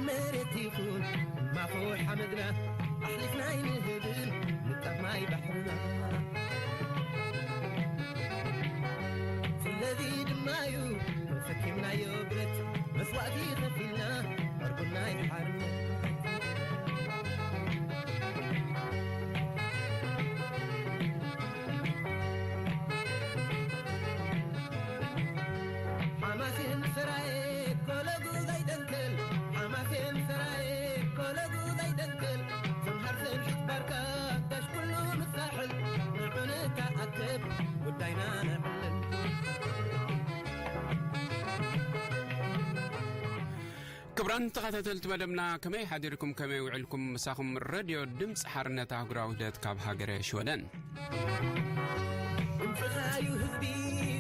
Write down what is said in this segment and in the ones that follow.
መሬት ይኹን ማኹ ሓመድና ኣሕሊፍና ኣይንህብን ንጣብ ማይ ባሕርና። ስለዚ ድማ እዩ ተሰኪምናዮ ብረት መስዋእቲ ከፊልና ዕርቡና ይሓርነት። ሓማሴን ሰራየ ኮለጉ ዘይደንክል፣ ሓማሴን ሰራየ ኮለጉ ዘይደንክል፣ ሰምሃር ሰምሒት ባርካ ጋሽ ኩሉ ምሳሕል፣ ንዑ ንተኣከብ ጉዳይና ነዕልል። ክቡራን ተኸታተልቲ መደብና፣ ከመይ ሓዲርኩም፣ ከመይ ውዕልኩም? ምሳኹም ረድዮ ድምፂ ሓርነት ኣህጉራዊ ውህደት ካብ ሃገረ ሽወደን። ድምፅኻዩ ህዝቢ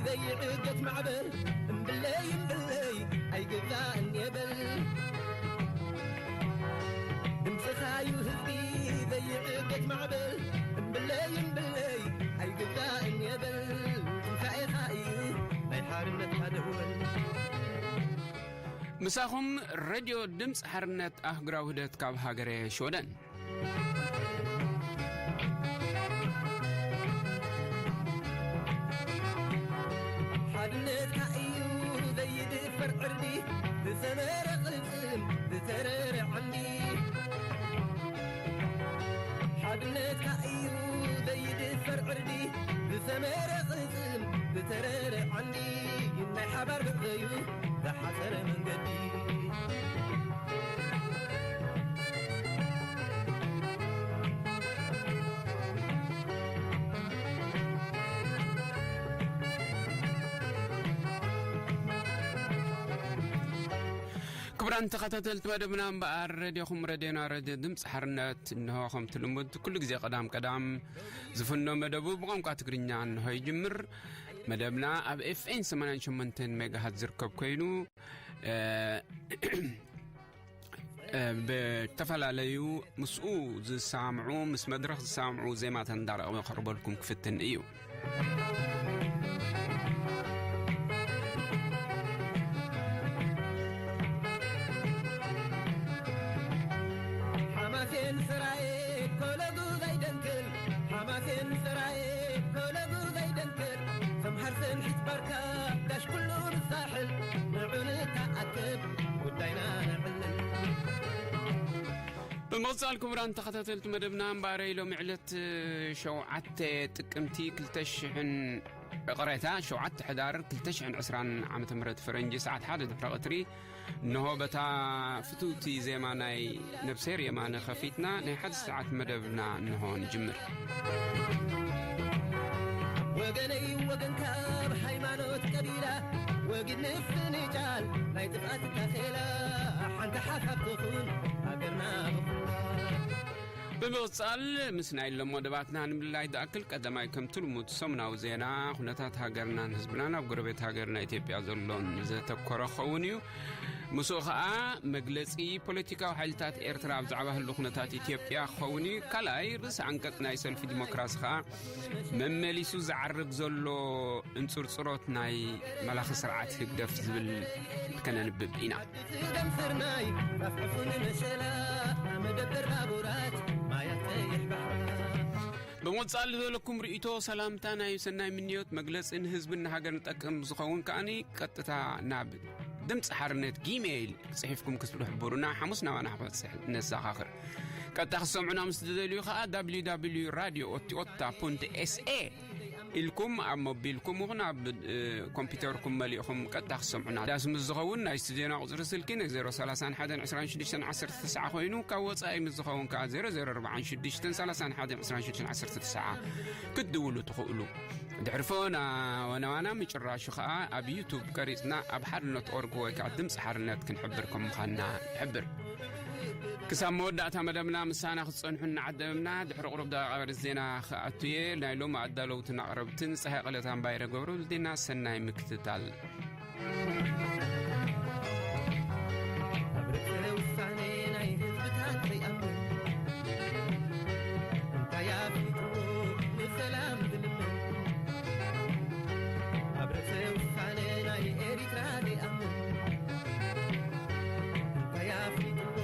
ዘይዕገት ማዕበል፣ እምብለይ እምብለይ ኣይግዛእን የበል። ድምፅኻዩ ህዝቢ ዘይዕገት ማዕበል፣ እምብለይ እምብለይ ኣይግዛእን የበል። ትንሳኤኻ እዩ ናይ ሓርነትካ ደወል። ምሳኹም ረድዮ ድምፂ ሓርነት ኣህጉራዊ ውህደት ካብ ሃገረ ሽወደን። ሓድነትካ እዩ ዘይድፈር ዕርዲ፣ ዝሰመረ ቅልጽም ዝተረረ ዓንዲ። ሓድነትካ እዩ ዘይድፈር ዕርዲ፣ ዝሰመረ ቅልጽም ዝተረረ ዓንዲ። ናይ ሓባር ብዕዩ ዝሓጸረ መንገዲ። ክቡራን ተኸታተልቲ መደብና እምበኣር፣ ረድዮኹም ረድዮና ረድዮ ድምፂ ሓርነት እንሆ ከምቲ ልሙድ ኩሉ ግዜ ቀዳም ቀዳም ዝፍኖ መደቡ ብቋንቋ ትግርኛ እንሆ ይጅምር። መደብና ኣብ ኤፍኤን ሰማንያን ሸሞንተን ሜጋሃት ዝርከብ ኮይኑ፣ እ፣ እ፣ ብተፈላለዩ ምስኡ ዝሰማምዑ፣ ምስ መድረኽ ዝሰማምዑ ዜማታት እንዳረቐበ ከቕርበልኩም ክፍትን እዩ። ሓማሴን ሰራየ ኮለጉ ዘይደንክል፣ ሓማሴን ሰራየ ኮለጉ ዘይደንክል፣ ሰምሃር ሰምሒት ባርካ ጋሽ ኩሉ ንሳሕል፣ ንዑ ንተኣከብ ጉዳይና ነዕልል። ብምቕጻል ክቡራን ተኸታተልቲ መደብና፣ እምበኣረይ ሎሚ ዕለት ሸውዓተ ጥቅምቲ ክልተ ሽሕን፣ ይቕሬታ፣ ሸውዓተ ሕዳር ክልተ ሽሕን ዕስራን ዓመተ ምህረት ፈረንጂ ሰዓት ሓደ ድሕሪ ቀትሪ፣ እንሆ በታ ፍትውቲ ዜማ ናይ ነብሴር የማነ ከፊትና ናይ ሓደ ሰዓት መደብና እንሆ ንጅምር። ወገነይ ወገን ካብ ሃይማኖት ቀቢላ፣ ወግድ ንፍንጫል ናይ ጥፍኣት ታኼላ፣ ሓንቲ ሓሳብ ትኹን ሃገርና ብኹላ። ብምቕጻል ምስ ናይ ሎም መደባትና ንምልላይ ዝኣክል፣ ቀዳማይ ከምቲ ልሙድ ሰሙናዊ ዜና፣ ኩነታት ሃገርናን ህዝብናን ኣብ ጎረቤት ሃገርና ኢትዮጵያ ዘሎን ዘተኮረ ክኸውን እዩ። ምስኡ ኸኣ መግለጺ ፖለቲካዊ ሓይልታት ኤርትራ ብዛዕባ ህሉ ኩነታት ኢትዮጵያ ክኸውን እዩ። ካልኣይ ርእሰ ዓንቀጽ ናይ ሰልፊ ዲሞክራሲ ኸኣ መመሊሱ ዝዓርግ ዘሎ እንጽርጽሮት ናይ መላኺ ስርዓት ህግደፍ ዝብል ከነንብብ ኢና። ደም ስርናይ ኣፍዕፉን መሸላ መደበር ባቡራት ማያት ቀይሕ ባሕራ። ብምቕጻል ዘለኩም ርእይቶ፣ ሰላምታ፣ ናይ ሰናይ ምንዮት መግለጺ ንህዝብን ንሃገር ንጠቅም ዝኸውን ከኣኒ ቀጥታ ናብ ድምፂ ሓርነት ጊሜይል ጽሒፍኩም ክትብሉ ሕቡሩና። ሓሙስ ናባና ክበጽሕ ነዘኻኽር። ቀጥታ ክትሰምዑና ምስ ትደልዩ ከኣ www radio otiota punto se ኢልኩም ኣብ ሞቢልኩም ይኹን ኣብ፣ እ፣ ኮምፒውተርኩም መሊእኹም ቀጥታ ክትሰምዑና። ዳስ ምስ ዝኸውን ናይ ስቱዲዮና ቁጽሪ ስልኪ ናይ ዜሮ ሰላሳን ሓደን ዕስራን ሽዱሽተን ዓሰርተ ትስዓ ኮይኑ፣ ካብ ወጻኢ ምስ ዝኸውን ከኣ ዜሮ ዜሮ ኣርባዓን ሽዱሽተን ሰላሳን ሓደን ዕስራን ሽዱሽተን ዓሰርተ ትስዓ ክትድውሉ ትኽእሉ። ድሕሪ ፎና ወነዋና ምጭራሹ ከኣ ኣብ ዩቱብ ቀሪጽና ኣብ ሓርነት ኦርግ ወይ ከኣ ድምፂ ሓርነት ክንሕብር ከም ምዃንና ንሕብር። ክሳብ መወዳእታ መደብና ምሳና ክትጸንሑ እናዓደምና፣ ድሕሪ ቁሩብ ደቂቕ ኣበርስ ዜና ክኣቱ እየ። ናይ ሎሚ ኣዳለውትን ኣቕረብትን ጸሃይ ቀለታን ባይረ ገብረ ወልዴና። ሰናይ ምክትታል። ኣብ ርእሰ ውሳኔ ናይ ህዝብታት ዘይኣምን፣ እንታይ ኣፍሊጥዎ ንሰላም ዝልምን? ኣብ ርእሰ ውሳኔ ናይ ኤሪትራ ዘይኣምን፣ እንታይ ኣፍሊጥዎ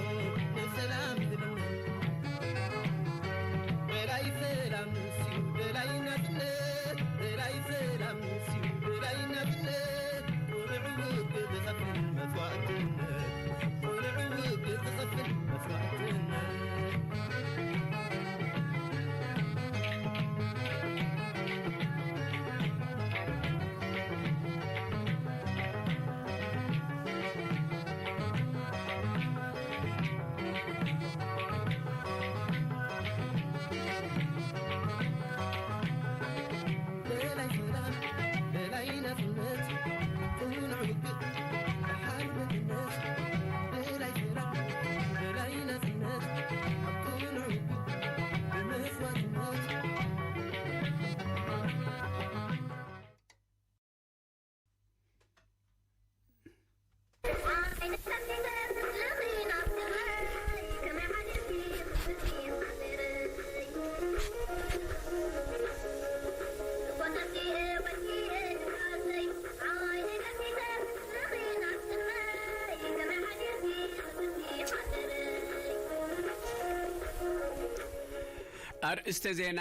ኣርእስተ ዜና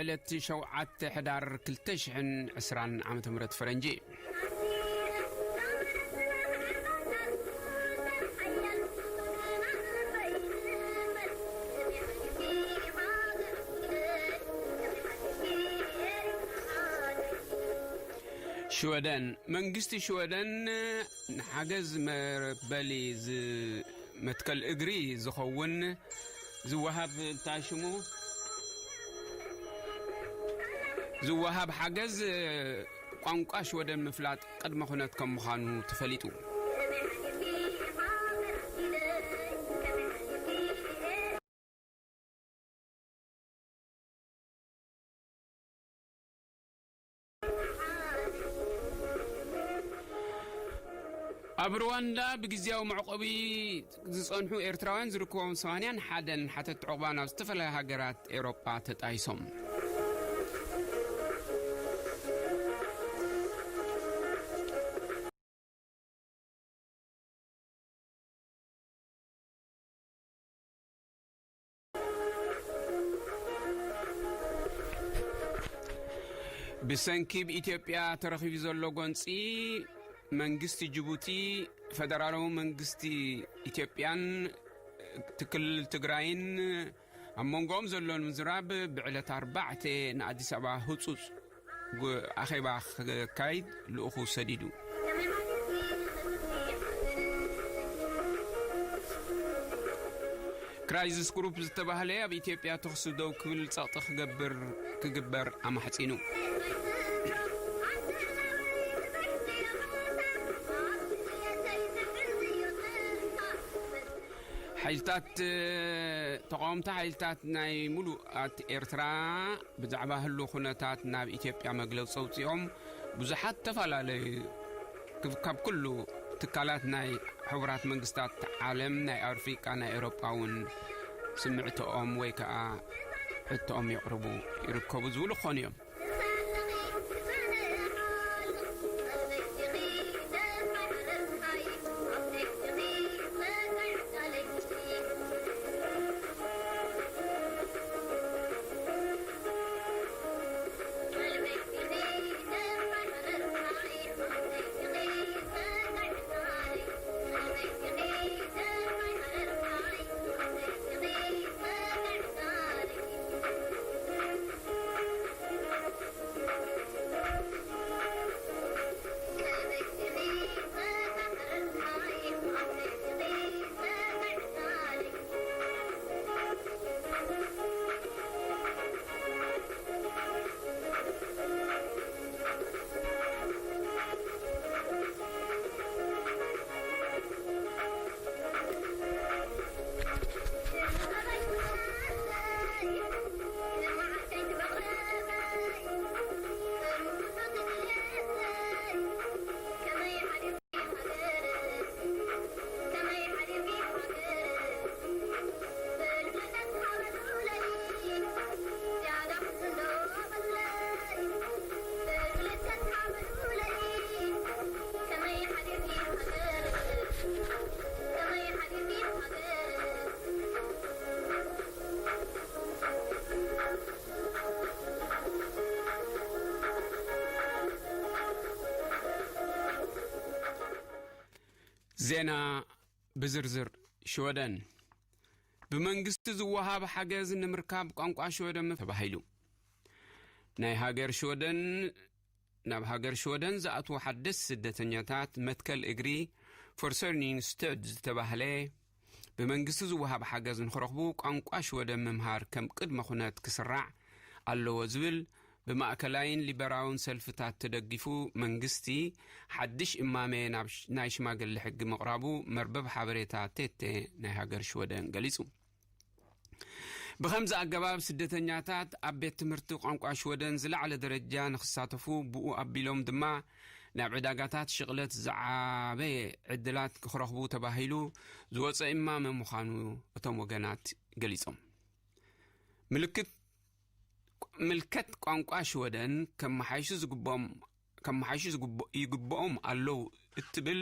ዕለት ሸውዓተ ሕዳር ክልተ ሽሕን ዕስራን ዓመተ ምህረት ፈረንጂ። ሽወደን፣ መንግስቲ ሽወደን ንሓገዝ መበሊ ዝ-፣ መትከል እግሪ ዝኸውን ዝወሃብ፣ እንታይ ሽሙ? ዝወሃብ ሓገዝ ቋንቋ ሽወደን ምፍላጥ ቅድመ ኩነት ከም ምዃኑ ተፈሊጡ። ኣብ ሩዋንዳ ብግዝያዊ መዕቆቢ ዝጸንሑ ኤርትራውያን ዝርከቦም ሰማንያን ሓደን ሓተት ዕቑባ ናብ ዝተፈላለያ ሃገራት ኤውሮጳ ተጣይሶም። ብሰንኪ ብኢትዮጵያ ተረኺቡ ዘሎ ጎንጺ፣ መንግስቲ ጅቡቲ፣ ፈደራላዊ መንግስቲ ኢትዮጵያን ክልል ትግራይን ኣብ መንጎኦም ዘሎ ምዝራብ ብዕለት ኣርባዕተ ንኣዲስ ኣበባ ህጹጽ ግ-፣ ኣኼባ ክካይድ ልኡኹ ሰዲዱ። ክራይዝስ ግሩፕ ዝተባህለ ኣብ ኢትዮጵያ ተኹሲ ደው ክብል ጸቕጢ ክገብር፣ ክግበር ኣማሕጺኑ። ሓይልታት፣ ተቓወምቲ ሓይልታት ናይ ሙሉኣት ኤርትራ ብዛዕባ ህሉ ኩነታት ናብ ኢትዮጵያ መግለጺ ኣውጺኦም። ብዙሓት ተፈላለዩ ክብ-፣ ካብ ኩሉ ትካላት ናይ ሕቡራት መንግስታት ዓለም፣ ናይ ኣፍሪቃ፣ ናይ ኤውሮጳ እውን ስምዕትኦም ወይ ከኣ ሕቶኦም የቕርቡ ይርከቡ ዝብሉ ክኾኑ እዮም። ዜና ብዝርዝር። ሽወደን፣ ብመንግስቲ ዝወሃብ ሓገዝ ንምርካብ ቋንቋ ሽወደን ተባሂሉ። ናይ ሃገር ሽወደን፣ ናብ ሃገር ሽወደን ዝኣትዉ ሓደስቲ ስደተኛታት መትከል እግሪ፣ ፎርሰርኒንግ ስተድ ዝተባህለ፣ ብመንግስቲ ዝወሃብ ሓገዝ ንኽረኽቡ ቋንቋ ሽወደን ምምሃር ከም ቅድመ ኩነት ክስራዕ ኣለዎ ዝብል ብማእከላይን ሊበራውን ሰልፍታት ተደጊፉ መንግስቲ ሓድሽ እማመ ናብ ሽ-፣ ናይ ሽማግለ ሕጊ ምቕራቡ መርበብ ሓበሬታ ቴቴ ናይ ሃገር ሽወደን ገሊጹ። ብኸምዚ ኣገባብ ስደተኛታት ኣብ ቤት ትምህርቲ ቋንቋ ሽወደን ዝለዓለ ደረጃ ንኽሳተፉ፣ ብኡ ኣቢሎም ድማ ናብ ዕዳጋታት ሽቕለት ዝዓበየ ዕድላት ክረኽቡ ተባሂሉ ዝወፀ እማመ ምዃኑ እቶም ወገናት ገሊጾም። ምልክት ምልከት ቋንቋ ሽወደን ከመሓይሹ ዝግብኦም ከመሓይሹ ዝግብ- ይግብኦም ኣለዉ እትብል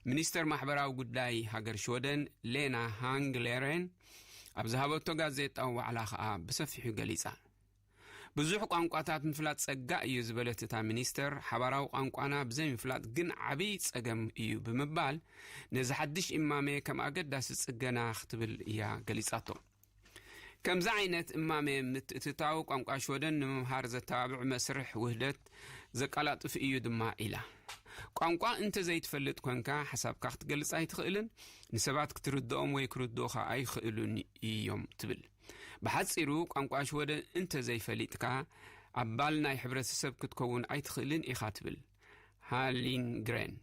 ሚኒስተር ማሕበራዊ ጉዳይ ሃገር ሽወደን ሌና ሃንግሌሬን ኣብ ዝሃበቶ ጋዜጣዊ ዋዕላ ከኣ ብሰፊሑ ገሊጻ። ብዙሕ ቋንቋታት ምፍላጥ ጸጋ እዩ ዝበለት እታ ሚኒስተር፣ ሓባራዊ ቋንቋና ብዘይምፍላጥ ግን ዓብዪ ጸገም እዩ ብምባል ነዚ ሓድሽ እማሜ ከም ኣገዳሲ ጽገና ክትብል እያ ገሊጻቶ። ከምዚ ዓይነት እማሜ ምትእትታው ቋንቋ ሽወደን ንምምሃር ዘተባብዕ መስርሕ ውህደት ዘቀላጥፍ እዩ ድማ ኢላ። ቋንቋ እንተ ዘይትፈልጥ ኮንካ ሓሳብካ ክትገልጽ ኣይትኽእልን፣ ንሰባት ክትርድኦም ወይ ክርድኡኻ ኣይኽእሉን እዮም ትብል። ብሓጺሩ ቋንቋ ሽወደን እንተ ዘይፈሊጥካ ኣባል ናይ ሕብረተሰብ ክትከውን ኣይትኽእልን ኢኻ ትብል ሃሊንግሬን።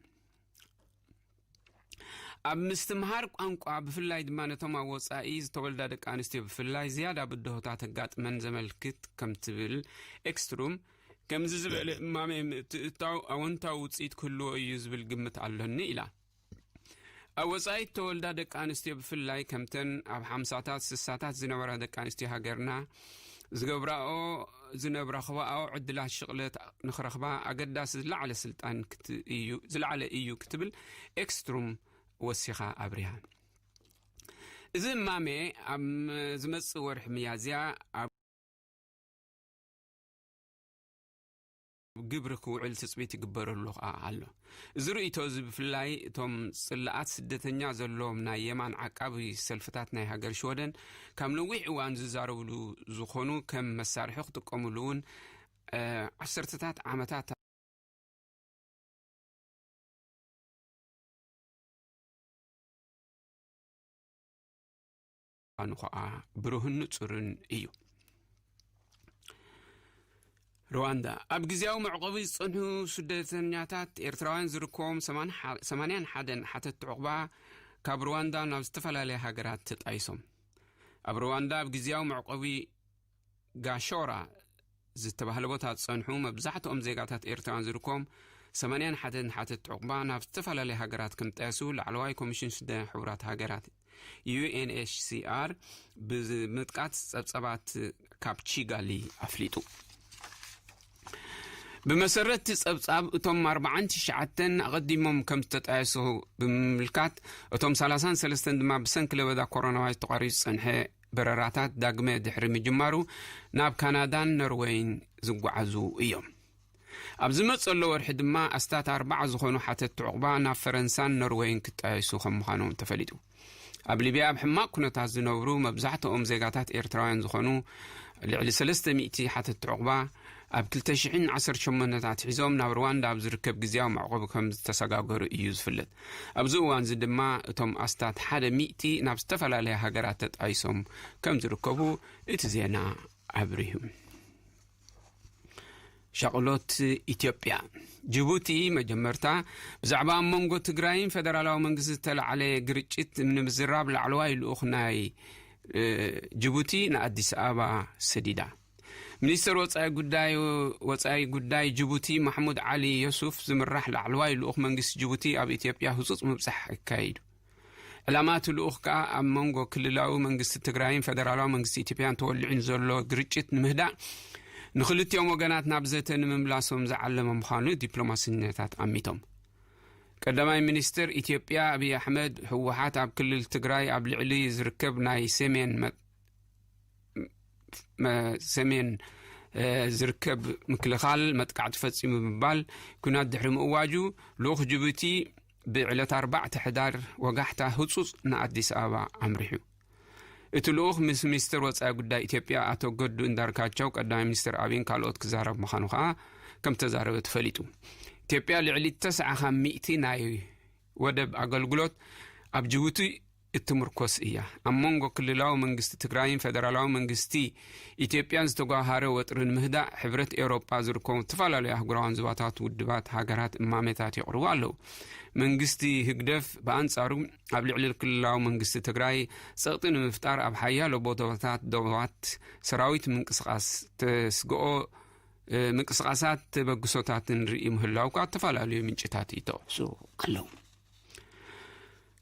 ኣብ ምስትምሃር ቋንቋ ብፍላይ ድማ ነቶም ኣብ ወጻኢ ዝተወልዳ ደቂ ኣንስትዮ ብፍላይ ዝያዳ ብድሆታት ኣጋጥመን ዘመልክት ከም ትብል ኤክስትሩም፣ ከምዚ ዝበለ እማሜ ምትእትታው ኣወንታዊ ውጽኢት ክህልዎ እዩ ዝብል ግምት ኣሎኒ ኢላ። ኣብ ወጻኢ እተወልዳ ደቂ ኣንስትዮ ብፍላይ ከምተን ኣብ ሓምሳታት ስሳታት ዝነበራ ደቂ ኣንስትዮ ሃገርና ዝገብራኦ ዝነብራ ክባኣኦ ዕድላት ሽቕለት ንኽረኽባ ኣገዳሲ ዝለዓለ ስልጣን ክት- እዩ ዝለዓለ እዩ ክትብል ኤክስትሩም ወሲኻ ኣብሪሃ። እዚ እማሜ ኣብ ዝመጽእ ወርሒ ሚያዝያ ኣብ ግብሪ ክውዕል ትጽቢት ይግበረሉ ከኣ ኣሎ። እዚ ርእይቶ እዚ ብፍላይ እቶም ጽላኣት ስደተኛ ዘለዎም ናይ የማን ዓቃቢ ሰልፍታት ናይ ሃገር ሽወደን ካብ ነዊሕ እዋን ዝዛረብሉ ዝኾኑ ከም መሳርሒ ክጥቀምሉ እውን ዓሰርተታት ዓመታት ኣኑ ኸኣ ብሩህን ንጹርን እዩ። ሩዋንዳ ኣብ ግዜያዊ መዕቆቢ ዝጸንሑ ስደተኛታት ኤርትራውያን ዝርከቦም ሰማንያን ሓደን ሓተት ዕቑባ ካብ ሩዋንዳ ናብ ዝተፈላለያ ሃገራት ተጣይሶም። ኣብ ሩዋንዳ ኣብ ግዜያዊ መዕቆቢ ጋሾራ ዝተባህለ ቦታ ዝጸንሑ መብዛሕትኦም ዜጋታት ኤርትራውያን ዝርከቦም ሰማንያን ሓደን ሓተት ዕቑባ ናብ ዝተፈላለያ ሃገራት ከምጣየሱ ላዕለዋይ ኮሚሽን ስደተኛ ሕቡራት ሃገራት ዩ ኤን ኤች ሲ ኣር ብምጥቃት ጸብጸባት ካብ ቺጋሊ ኣፍሊጡ። ብመሰረት እቲ ጸብጻብ እቶም ኣርባዓን ትሽዓተን ኣቐዲሞም ከም ዝተጣየሱ ብምምልካት እቶም ሰላሳን ሰለስተን ድማ ብሰንኪ ለበዳ ኮሮና ቫይረስ ተቋሪጹ ዝጸንሐ በረራታት ዳግመ ድሕሪ ምጅማሩ ናብ ካናዳን ኖርወይን ዝጓዓዙ እዮም። ኣብ ዝመጽእ ዘሎ ወርሒ ድማ ኣስታት ኣርባዓ ዝኾኑ ሓተት ዕቑባ ናብ ፈረንሳን ኖርወይን ክጣየሱ ከም ምዃኖም ተፈሊጡ። ኣብ ሊብያ ኣብ ሕማቕ ኩነታት ዝነብሩ መብዛሕትኦም ዜጋታት ኤርትራውያን ዝኾኑ ልዕሊ ሰለስተ ሚእቲ ሓተት ዕቑባ ኣብ ክልተ ሽሕን ዓሰርተ ሸሞንተን ኣትሒዞም ናብ ሩዋንዳ ኣብ ዝርከብ ግዜያዊ መዕቆቢ ከም ዝተሰጋገሩ እዩ ዝፍለጥ። ኣብዚ እዋን እዚ ድማ እቶም ኣስታት ሓደ ሚእቲ ናብ ዝተፈላለያ ሃገራት ተጣይሶም ከም ዝርከቡ እቲ ዜና ኣብሪሁ። ሻቕሎት ኢትዮጵያ። ጅቡቲ መጀመርታ ብዛዕባ ኣብ መንጎ ትግራይን ፌደራላዊ መንግስቲ ዝተላዕለ ግርጭት ንምዝራብ ላዕለዋይ ልኡኽ ናይ እ፣ ጅቡቲ ንኣዲስ ኣበባ ሰዲዳ። ሚኒስትር ወጻኢ ጉዳይ ወጻኢ ጉዳይ ጅቡቲ ማሕሙድ ዓሊ የሱፍ ዝምራሕ ላዕለዋይ ልኡኽ መንግስቲ ጅቡቲ ኣብ ኢትዮጵያ ህጹጽ ምብጻሕ ኣካይዱ። ዕላማ እቲ ልኡኽ ከኣ ኣብ መንጎ ክልላዊ መንግስቲ ትግራይን ፌደራላዊ መንግስቲ ኢትዮጵያን ተወሊዑ ንዘሎ ግርጭት ንምህዳእ ንክልቲኦም ወገናት ናብ ዘተ ንምምላሶም ዝዓለመ ምዃኑ ዲፕሎማሲኛታት ኣሚቶም። ቀዳማይ ሚኒስትር ኢትዮጵያ ኣብይ ኣሕመድ ህወሓት ኣብ ክልል ትግራይ ኣብ ልዕሊ ዝርከብ ናይ ሰሜን መ- መ- ሰሜን እ፣ ዝርከብ ምክልኻል መጥቃዕቲ ፈጺሙ ብምባል ኲናት ድሕሪ ምእዋጁ ልኡኽ ጅቡቲ ብዕለት ኣርባዕተ ሕዳር ወጋሕታ ህጹጽ ንኣዲስ ኣበባ ኣምሪሑ። እቲ ልኡኽ ምስ ሚኒስትር ወጻኢ ጉዳይ ኢትዮጵያ ኣቶ ገዱ እንዳርካቸው፣ ቀዳማይ ሚኒስትር ኣብይን ካልኦት ክዛረብ ምዃኑ ከኣ ከም ተዛረበ ተፈሊጡ። ኢትዮጵያ ልዕሊ ተስዓ ካብ ሚእቲ ናይ ወደብ ኣገልግሎት ኣብ ጅቡቲ እትምርኮስ እያ። ኣብ መንጎ ክልላዊ መንግስቲ ትግራይን ፌደራላዊ መንግስቲ ኢትዮጵያን ዝተጓሃረ ወጥሪ ንምህዳእ ሕብረት ኤውሮጳ ዝርከቡ ዝተፈላለዩ ኣህጉራውያን ዞባታት ውድባት ሃገራት እማሜታት የቕርቡ ኣለዉ። መንግስቲ ህግደፍ ብኣንጻሩ ኣብ ልዕሊ ክልላዊ መንግስቲ ትግራይ ጸቕጢ ንምፍጣር ኣብ ሓያሎ ቦታታት ዶባት ሰራዊት ምንቅስቓስ ተስግኦ ምንቅስቃሳት ተበግሶታት ንርኢ ምህላው ካብ ዝተፈላለዩ ምንጭታት ይጠቕሱ ኣለዉ።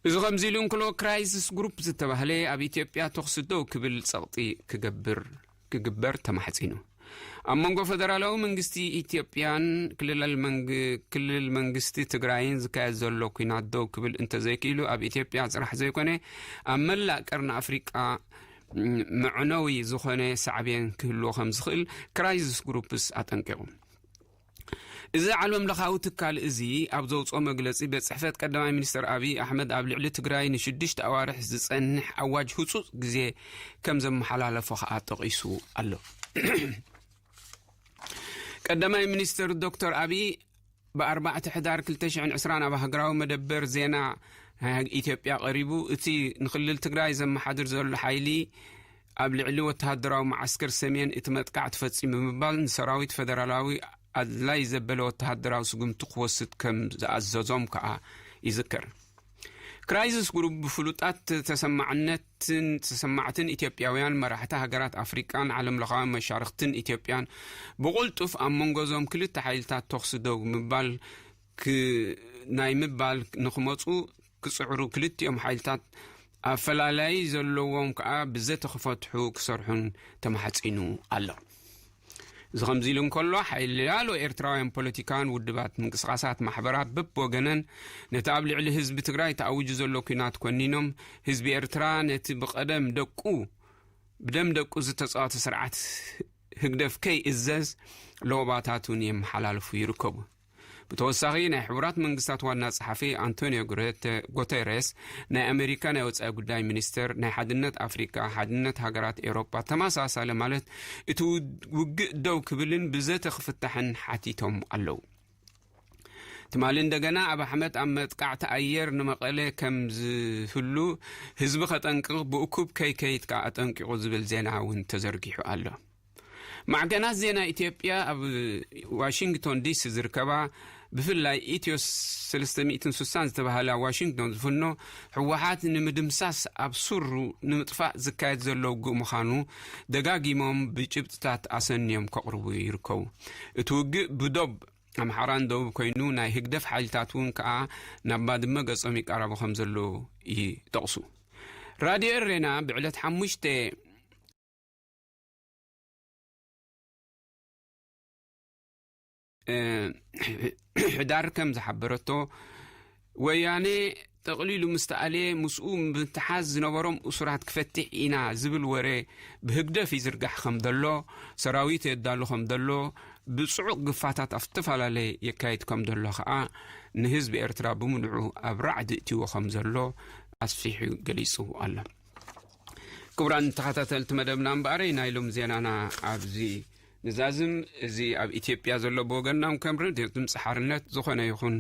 እዚ ከምዚ ኢሉ እንክሎ፣ ክራይሲስ ግሩፕ ዝተባህለ ኣብ ኢትዮጵያ ተኹሲ ደው ክብል ጸቕጢ ክገብር ክግበር ተማሕጺኑ። ኣብ መንጎ ፈደራላዊ መንግስቲ ኢትዮጵያን ክልላል መንግ-፣ ክልል መንግስቲ ትግራይን ዝካየድ ዘሎ ኲናት ደው ክብል እንተዘይክኢሉ፣ ኣብ ኢትዮጵያ ጥራሕ ዘይኮነ ኣብ መላእ ቀርኒ ኣፍሪቃ፣ ም-፣ መዕነዊ ዝኾነ ሳዕቤን ክህልዎ ከም ዝኽእል ክራይሲስ ግሩፕስ ኣጠንቂቑ። እዚ ዓለም ለኻዊ ትካል እዚ ኣብ ዘውፅኦ መግለፂ፣ ቤት ፅሕፈት ቀዳማይ ሚኒስትር ኣብይ ኣሕመድ ኣብ ልዕሊ ትግራይ ንሽዱሽተ ኣዋርሕ ዝፀንሕ ኣዋጅ ህፁፅ ግዜ ከም ዘመሓላለፎ ከዓ ጠቒሱ ኣሎ። ቀዳማይ ሚኒስትር ዶክተር ኣብይ ብኣርባዕተ ሕዳር ክልተ ሽሕን ዕስራን ኣብ ሃገራዊ መደበር ዜና ናይ ኢትዮጵያ ቀሪቡ፣ እቲ ንክልል ትግራይ ዘመሓድር ዘሎ ሓይሊ ኣብ ልዕሊ ወተሃደራዊ መዓስከር ሰሜን እቲ መጥቃዕቲ ፈጺሙ ብምባል ንሰራዊት ፈደራላዊ ኣድላይ ዘበለ ወተሃደራዊ ስጉምቲ ክወስድ ከም ዝኣዘዞም ከኣ ይዝከር። ክራይሲስ ግሩፕ ብፍሉጣት ተሰማዕነትን ተሰማዕትን ኢትዮጵያውያን መራሕቲ ሃገራት ኣፍሪቃን ዓለም ለኻዊ መሻርኽትን ኢትዮጵያን ብቕልጡፍ ኣብ መንጎ እዞም ክልተ ሓይልታት ተኹሲ ደው ምባል ክ-፣ ናይ ምባል ንኽመጹ ክጽዕሩ፣ ክልቲኦም ሓይልታት ኣፈላላይ ዘለዎም ከኣ ብዘተኽፈትሑ ክሰርሑን ተማሕጺኑ ኣሎ። እዚ ከምዚ ኢሉ እንከሎ፣ ሓያሎ ኤርትራውያን ፖለቲካውያን ውድባት፣ ምንቅስቃሳት፣ ማሕበራት በብወገነን ነቲ ኣብ ልዕሊ ህዝቢ ትግራይ ተኣዊጁ ዘሎ ኲናት ኮኒኖም፣ ህዝቢ ኤርትራ ነቲ ብቐደም ደቁ፣ ብደም ደቁ ዝተጻወተ ስርዓት ህግደፍ ከይእዘዝ ለበዋታት እውን የመሓላልፉ ይርከቡ። ብተወሳኺ፣ ናይ ሕቡራት መንግስታት ዋና ጸሓፊ ኣንቶኒዮ ጉረተ-፣ ጉተሬስ፣ ናይ ኣሜሪካ ናይ ወጻኢ ጉዳይ ሚኒስትር፣ ናይ ሓድነት ኣፍሪካ፣ ሓድነት ሃገራት ኤውሮጳ ተመሳሳሊ ማለት እቲ ውግ-፣ ውግእ ደው ክብልን ብዘተ ክፍታሕን ሓቲቶም ኣለዉ። ትማሊ እንደገና ኣብ ኣሕመድ ኣብ መጥቃዕቲ ኣየር ንመቐለ ከም ዝህሉ ህዝቢ ከጠንቅቕ ብእኩብ ከይከይድ ከኣ ኣጠንቂቑ ዝብል ዜና እውን ተዘርጊሑ ኣሎ። ማዕከናት ዜና ኢትዮጵያ ኣብ ዋሽንግቶን ዲሲ ዝርከባ፣ ብፍላይ ኢትዮ ሰለስተ ሚእትን ስሳን ዝተባህለ ኣብ ዋሽንግቶን ዝፍኖ፣ ህወሓት ንምድምሳስ ኣብ ሱሩ ንምጥፋእ ዝካየድ ዘሎ ውግእ ምዃኑ ደጋጊሞም ብጭብጥታት ኣሰንዮም ከቕርቡ ይርከቡ። እቲ ውግእ ብዶብ ኣምሓራን ደቡብ ኮይኑ፣ ናይ ህግደፍ ሓይልታት እውን ከኣ ናብ ባድመ ገጾም ይቃረቡ ከም ዘለዉ ይጠቕሱ። ራድዮ ኤሬና ብዕለት ሓሙሽተ እ፣ ሕዳር ከም ዝሓበረቶ፣ ወያኔ ጠቕሊሉ ምስ ተኣልየ ምስኡ ምትሓዝ ዝነበሮም እሱራት ክፈትሕ ኢና ዝብል ወረ ብህግደፍ ይዝርጋሕ ከም ዘሎ፣ ሰራዊት የዳሉ ከም ዘሎ፣ ብጽዑቕ ግፋታት ኣብ ዝተፈላለየ የካይድ ከም ዘሎ ኸኣ ንህዝቢ ኤርትራ ብምሉዑ ኣብ ራዕዲ እትዎ ከም ዘሎ ኣስፊሑ ገሊጹ ኣሎ። ክቡራን ተኸታተልቲ መደብና እምበኣረይ፣ ናይ ሎም ዜናና ኣብዚ ንዛዝም። እዚ ኣብ ኢትዮጵያ ዘሎ ብወገናም ከም ሬድዮ ድምፂ ሓርነት ዝኾነ ይኹን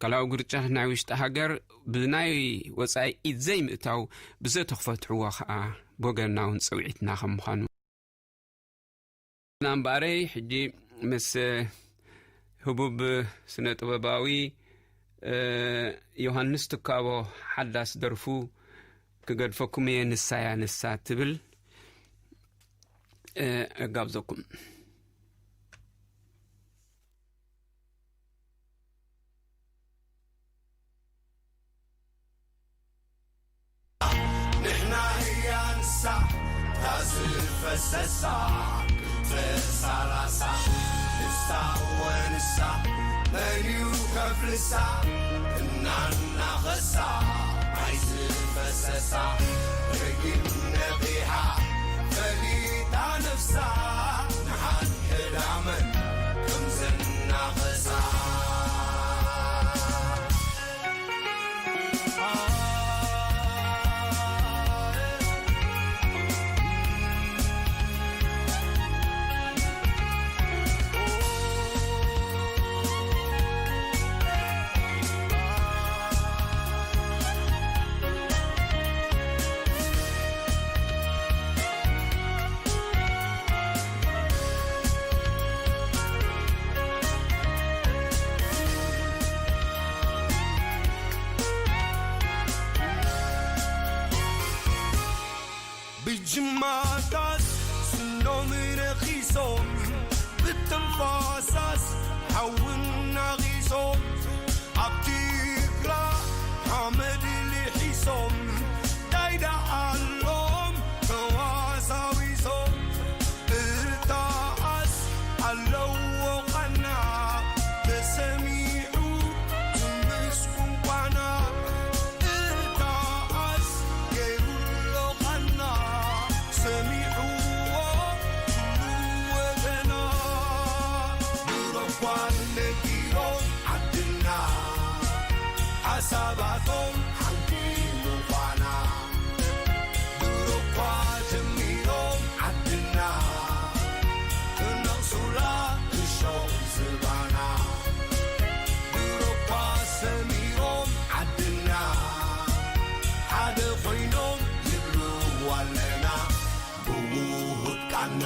ካልኣዊ ግርጫ ናይ ውሽጢ ሃገር ብናይ ወፃኢ ኢድ ዘይምእታው ብዘተኽፈትሕዎ ኸዓ ብወገናውን ፀውዒትና ከም ምዃኑ። እምበኣረይ፣ ሕጂ ምስ ህቡብ ስነ ጥበባዊ፣ እ፣ ዮሃንስ ትካቦ ሓዳስ ደርፉ ክገድፈኩም እየ፣ ንሳያ ንሳ ትብል፣ እ፣ እጋብዘኩም። ንሕና ህያ ንሳ፣ እታ ዝፈሰሳ ክልተ ሰላሳ፣ ንሳ እወ ንሳ፣ መን እዩ ከፍልሳ? እናናኸሳ፣ ማይ ዝፈሰሳ፣ ርግም ነቒሓ፣ ፈሊጣ ነፍሳ፣ ንሓድሕዳ መን ከም ዘናኸሳ። ብጅማታት ስኖም ረኺሶም ብትንፋ ቶም ሓንቲ ምዃና ድሮ እኳ ጀሚሮም ዓድና ክነቕሱላ እሾኽ ዝባና። ድሮ እኳ ሰሚሮም ዓድና ሓደ ኮይኖም ይብልዋ ኣለና ብውሁድ ቃና።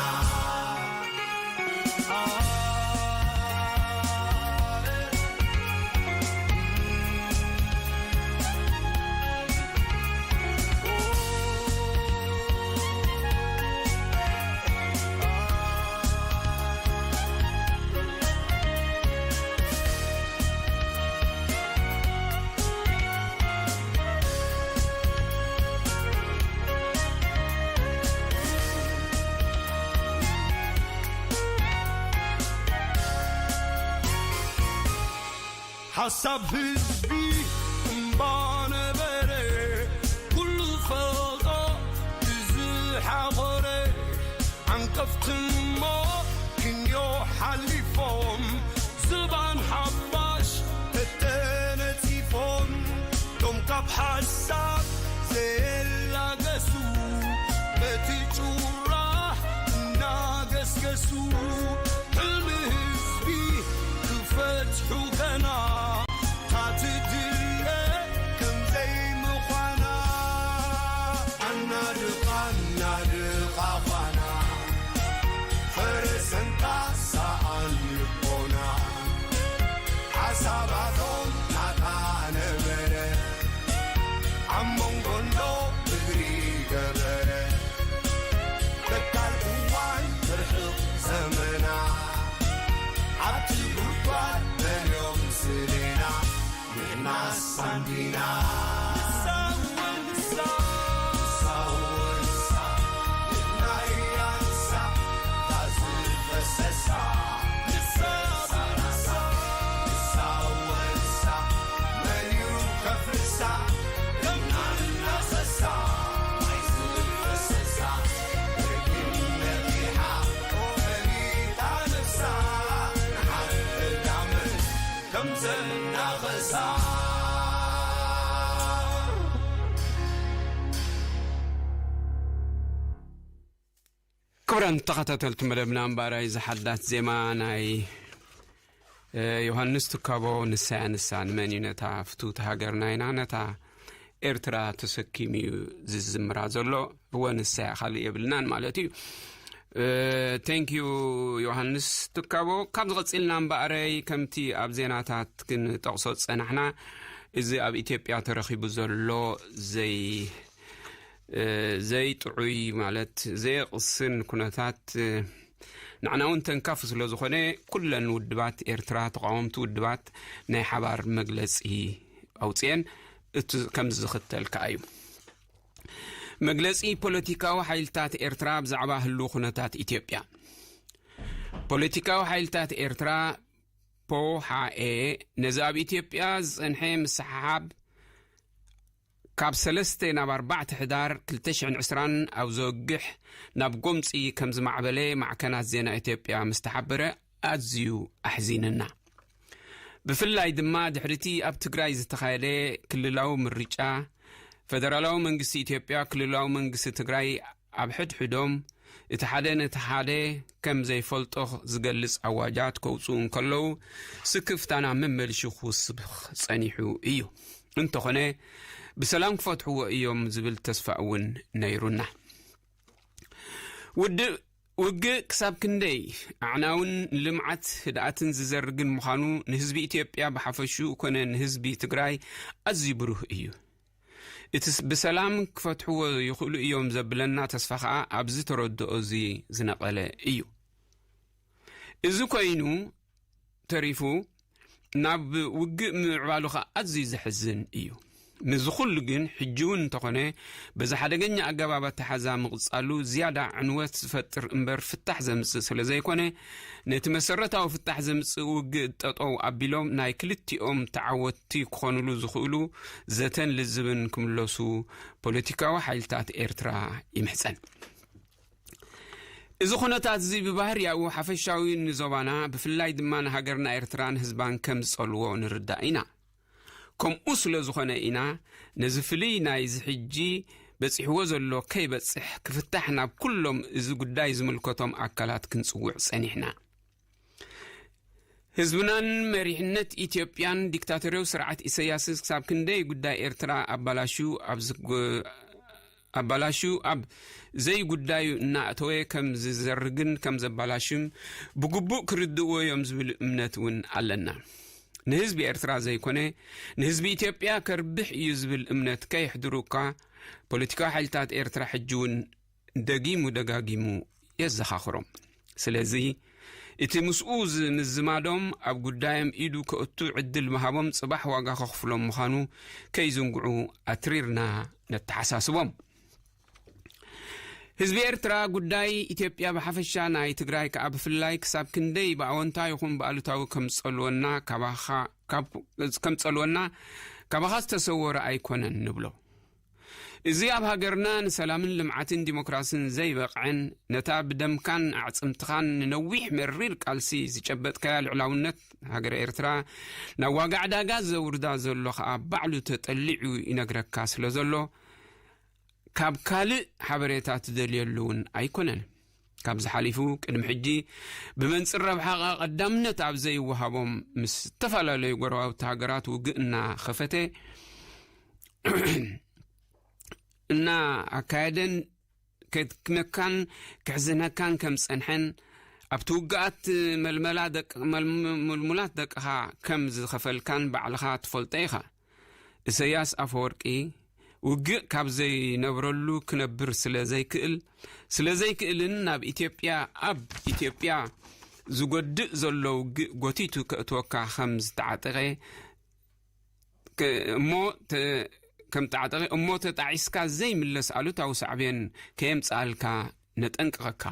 ሓሳብ ህዝቢ እምባ ነበረ፣ ኩሉ ፈልጦ ብዝሓቖረ። ዓንቀፍትሞ ክንዮ ሓሊፎም፣ ዝባን ሓፋሽ ተተነጺፎም። ቶም ካብ ሓሳብ ዘየላገሱ፣ በቲ ጩራ እናገስገሱ። ሕልሚ ህዝቢ ክፈትሑ ገና፣ ታትድለ ከምዘይ ምዃና። ኣናድቓ ኣናድቓ ኳና፣ ፈረሰንካ ሰኣን ልቦና። ሓሳባቶም ናታ ነበረ፣ ኣብ መንጎ እንዶ እግሪ ገበረ። ተካል እዋን ትርሕቕ ዘመና፣ ኣብቲ ጉድጓድ መን እዮም ስሌና? ንሕናስ ኣንዲና። ንሳ እወ ንሳ፣ ንሳ እወ ንሳ፣ ንሕና እያ ንሳ፣ እታ ዝፈሰሳ። ንሳ እወ ንሳ፣ ንሳ እወ ንሳ፣ መን እዩ ከፍርሳ? ደምና እናፈሳ፣ ማይ ዝፈሰሳ፣ ረጊም ነጊሓ፣ ፈሊጣ ነብሳ፣ ንሓድር ዳመን ከም ዘናኸሳ። ክቡራን ተኸታተልቲ መደብና፣ እምበኣራይ ዝሓዳት ዜማ ናይ፣ እ፣ ዮሃንስ ትካቦ፣ ንሳ እያ ንሳ። ንመን እዩ ነታ ፍትውቲ ሃገርና ኢና፣ ነታ ኤርትራ ተሰኪሙ እዩ ዝዝምራ ዘሎ? እወ፣ ንሳ እያ፣ ካልእ የብልናን ማለት እዩ። እ፣ thank you ዮሃንስ ትካቦ። ካብ ዝቐጺልና እምበኣረይ፣ ከምቲ ኣብ ዜናታት ክንጠቕሶ ዝጸናሕና፣ እዚ ኣብ ኢትዮጵያ ተረኺቡ ዘሎ ዘይ-፣ እ፣ ዘይጥዑይ ማለት ዘየቕስን ኩነታት፣ እ፣ ንዓና እውን ተንካፉ ስለ ዝኾነ፣ ኩለን ውድባት ኤርትራ፣ ተቓወምቲ ውድባት ናይ ሓባር መግለጺ ኣውጽኤን። እቲ ከምዚ ዝኽተል ከኣ እዩ። መግለጺ ፖለቲካዊ ሓይልታት ኤርትራ ብዛዕባ ህልው ኩነታት ኢትዮጵያ። ፖለቲካዊ ሓይልታት ኤርትራ፣ ፖሓኤ፣ ነዚ ኣብ ኢትዮጵያ ዝጸንሐ ምስሕሓብ ካብ ሰለስተ ናብ ኣርባዕተ ሕዳር ክልተ ሽሕን ዕስራን ኣብ ዘወግሕ ናብ ጎምጺ ከም ዝማዕበለ ማዕከናት ዜና ኢትዮጵያ ምስ ተሓበረ ኣዝዩ ኣሕዚንና። ብፍላይ ድማ ድሕሪቲ ኣብ ትግራይ ዝተኻየደ ክልላዊ ምርጫ፣ ፈደራላዊ መንግስቲ ኢትዮጵያ ክልላዊ መንግስቲ ትግራይ ኣብ ሕድሕዶም እቲ ሓደ ነቲ ሓደ ከም ዘይፈልጦ ዝገልጽ ኣዋጃት ከውጽኡ እንከለዉ፣ ስክፍታና መመሊሹ ክውስኽ ጸኒሑ እዩ። እንተኾነ፣ ብሰላም ክፈትሕዎ እዮም ዝብል ተስፋ እውን ነይሩና። ውድእ ውግእ ክሳብ ክንደይ ኣዕናውን ንልምዓት ህድኣትን ዝዘርግን ምዃኑ ንህዝቢ ኢትዮጵያ ብሓፈሽኡ ኮነ ንህዝቢ ትግራይ ኣዝዩ ብሩህ እዩ። እቲ ስ-፣ ብሰላም ክፈትሕዎ ይኽእሉ እዮም ዘብለና ተስፋ ኸኣ ኣብዚ ተረድኦ እዚ ዝነቐለ እዩ። እዚ ኮይኑ ተሪፉ ናብ ውግእ ምምዕባሉ ኸኣ ኣዝዩ ዘሕዝን እዩ። ምስዚ ኩሉ ግን፣ ሕጂ እውን እንተኾነ፣ በዚ ሓደገኛ ኣገባብ ኣተሓዛ ምቕጻሉ ዝያዳ ዕንወት ዝፈጥር እምበር ፍታሕ ዘምጽእ ስለ ዘይኮነ፣ ነቲ መሰረታዊ ፍታሕ ዘምጽእ ውግእ ጠጠው ኣቢሎም ናይ ክልቲኦም ተዓወትቲ ክኾኑሉ ዝኽእሉ ዘተን ልዝብን ክምለሱ ፖለቲካዊ ሓይልታት ኤርትራ ይምሕጸን። እዚ ኩነታት እዚ ብባህርያኡ ሓፈሻዊ ንዞባና፣ ብፍላይ ድማ ንሃገርና ኤርትራን ህዝባን ከም ዝጸልዎ ንርዳእ ኢና። ከምኡ ስለ ዝኾነ ኢና ነዚ ፍልይ ናይዚ ሕጂ በጺሕዎ ዘሎ ከይበጽሕ ክፍታሕ ናብ ኩሎም እዚ ጉዳይ ዝምልከቶም ኣካላት ክንጽውዕ ጸኒሕና። ህዝብናን መሪሕነት ኢትዮጵያን ዲክታቶርያዊ ስርዓት ኢሳያስን ክሳብ ክንደይ ጉዳይ ኤርትራ ኣባላሹ ኣብ ዝግ-፣ ኣባላሹ ኣብ ዘይጉዳዩ እናእተወ ከም ዝዘርግን ከም ዘባላሽም ብግቡእ ክርድእዎ እዮም ዝብል እምነት እውን ኣለና። ንህዝቢ ኤርትራ ዘይኮነ ንህዝቢ ኢትዮጵያ ከርብሕ እዩ ዝብል እምነት ከየሕድሩ እኳ ፖለቲካዊ ሓይልታት ኤርትራ ሕጂ እውን ደጊሙ ደጋጊሙ የዘኻኽሮም። ስለዚ እቲ ምስኡ ዝምዝማዶም ኣብ ጉዳዮም ኢዱ ከእቱ ዕድል ምሃቦም ጽባሕ ዋጋ ከኽፍሎም ምዃኑ ከይዝንግዑ ኣትሪርና ነተሓሳስቦም። ህዝቢ ኤርትራ ጉዳይ ኢትዮጵያ ብሓፈሻ ናይ ትግራይ ከኣ ብፍላይ ክሳብ ክንደይ ብኣወንታ ይኹን ብኣሉታዊ ከም ዝጸልወና ካባኻ፣ ካብ፣ ከም ዝጸልወና ካባኻ ዝተሰወረ ኣይኮነን ንብሎ። እዚ ኣብ ሃገርና ንሰላምን ልምዓትን ዲሞክራስን ዘይበቕዐን፣ ነታ ብደምካን ኣዕጽምትኻን ንነዊሕ መሪር ቃልሲ ዝጨበጥካያ ልዕላውነት ሃገረ ኤርትራ ናብ ዋጋ ዕዳጋ ዘውርዳ ዘሎ ኸኣ ባዕሉ ተጠሊዑ ይነግረካ ስለ ዘሎ፣ ካብ ካልእ ሓበሬታ ትደልየሉ እውን ኣይኮነን። ካብዚ ሓሊፉ ቅድሚ ሕጂ ብመንጽር ረብሓኻ ቀዳምነት ኣብ ዘይወሃቦም ምስ ዝተፈላለዩ ጎረባብቲ ሃገራት ውግእ እናኸፈተ እና ኣካየደን ከድክመካን ክሕዝነካን ከም ዝጸንሐን ኣብቲ ውግኣት መልመላ ደቅ-፣ መልም-፣ ምልሙላት ደቅኻ ከም ዝኸፈልካን ባዕልኻ ትፈልጦ ኢኻ። ኢሳያስ ኣፈወርቂ ውግእ ካብ ዘይነብረሉ ክነብር ስለ ዘይክእል፣ ስለ ዘይክእልን ናብ ኢትዮጵያ፣ ኣብ ኢትዮጵያ ዝጎድእ ዘሎ ውግእ ጎቲቱ ከእትወካ ከም ዝተዓጠቐ ከ-፣ እሞ ተ-፣ ከም ጣዕጠቐ እሞ ተጣዒስካ ዘይምለስ ኣሉታዊ ሳዕቤን ከየምጽኣልካ ነጠንቅቐካ።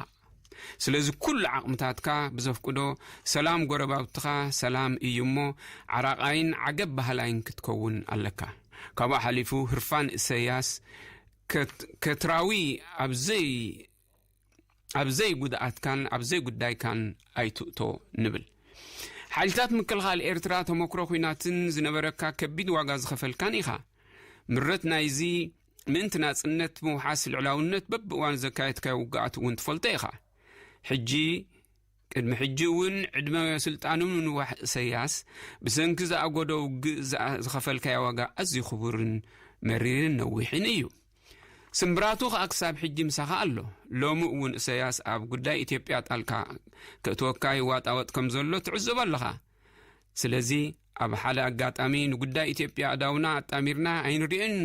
ስለዚ ኩሉ ዓቕምታትካ ብዘፍቅዶ ሰላም ጎረባብትኻ ሰላም እዩ እሞ ዓራቓይን ዓገብ ባህላይን ክትከውን ኣለካ። ካብኡ ሓሊፉ ህርፋን ኢሳያስ ከት-፣ ከትራዊ ኣብ ዘይ-፣ ኣብ ዘይጉድኣትካን ኣብ ዘይጉዳይካን ኣይትእቶ ንብል። ሓይልታት ምክልኻል ኤርትራ ተመክሮ ኲናትን ዝነበረካ ከቢድ ዋጋ ዝኸፈልካን ኢኻ። ምረት ናይዚ ምእንቲ ናጽነት ምውሓስ ልዕላውነት በብእዋኑ ዘካየድካዮ ውግኣት እውን ትፈልጦ ኢኻ። ሕጂ፣ ቅድሚ ሕጂ እውን ዕድመ ስልጣኑ ምንዋሕ ኢሳያስ ብሰንኪ ዝኣጎዶ ውግእ ዝኣ-፣ ዝኸፈልካዮ ዋጋ ኣዝዩ ክቡርን መሪርን ነዊሕን እዩ። ስምብራቱ ኸኣ ክሳብ ሕጂ ምሳኻ ኣሎ። ሎሚ እውን ኢሳያስ ኣብ ጉዳይ ኢትዮጵያ ጣልቃ ከእትወካ ይዋጣወጥ ከም ዘሎ ትዕዘቦ ኣለኻ። ስለዚ ኣብ ሓደ ኣጋጣሚ ንጉዳይ ኢትዮጵያ ኣእዳውና ኣጣሚርና ኣይንሪኦን፣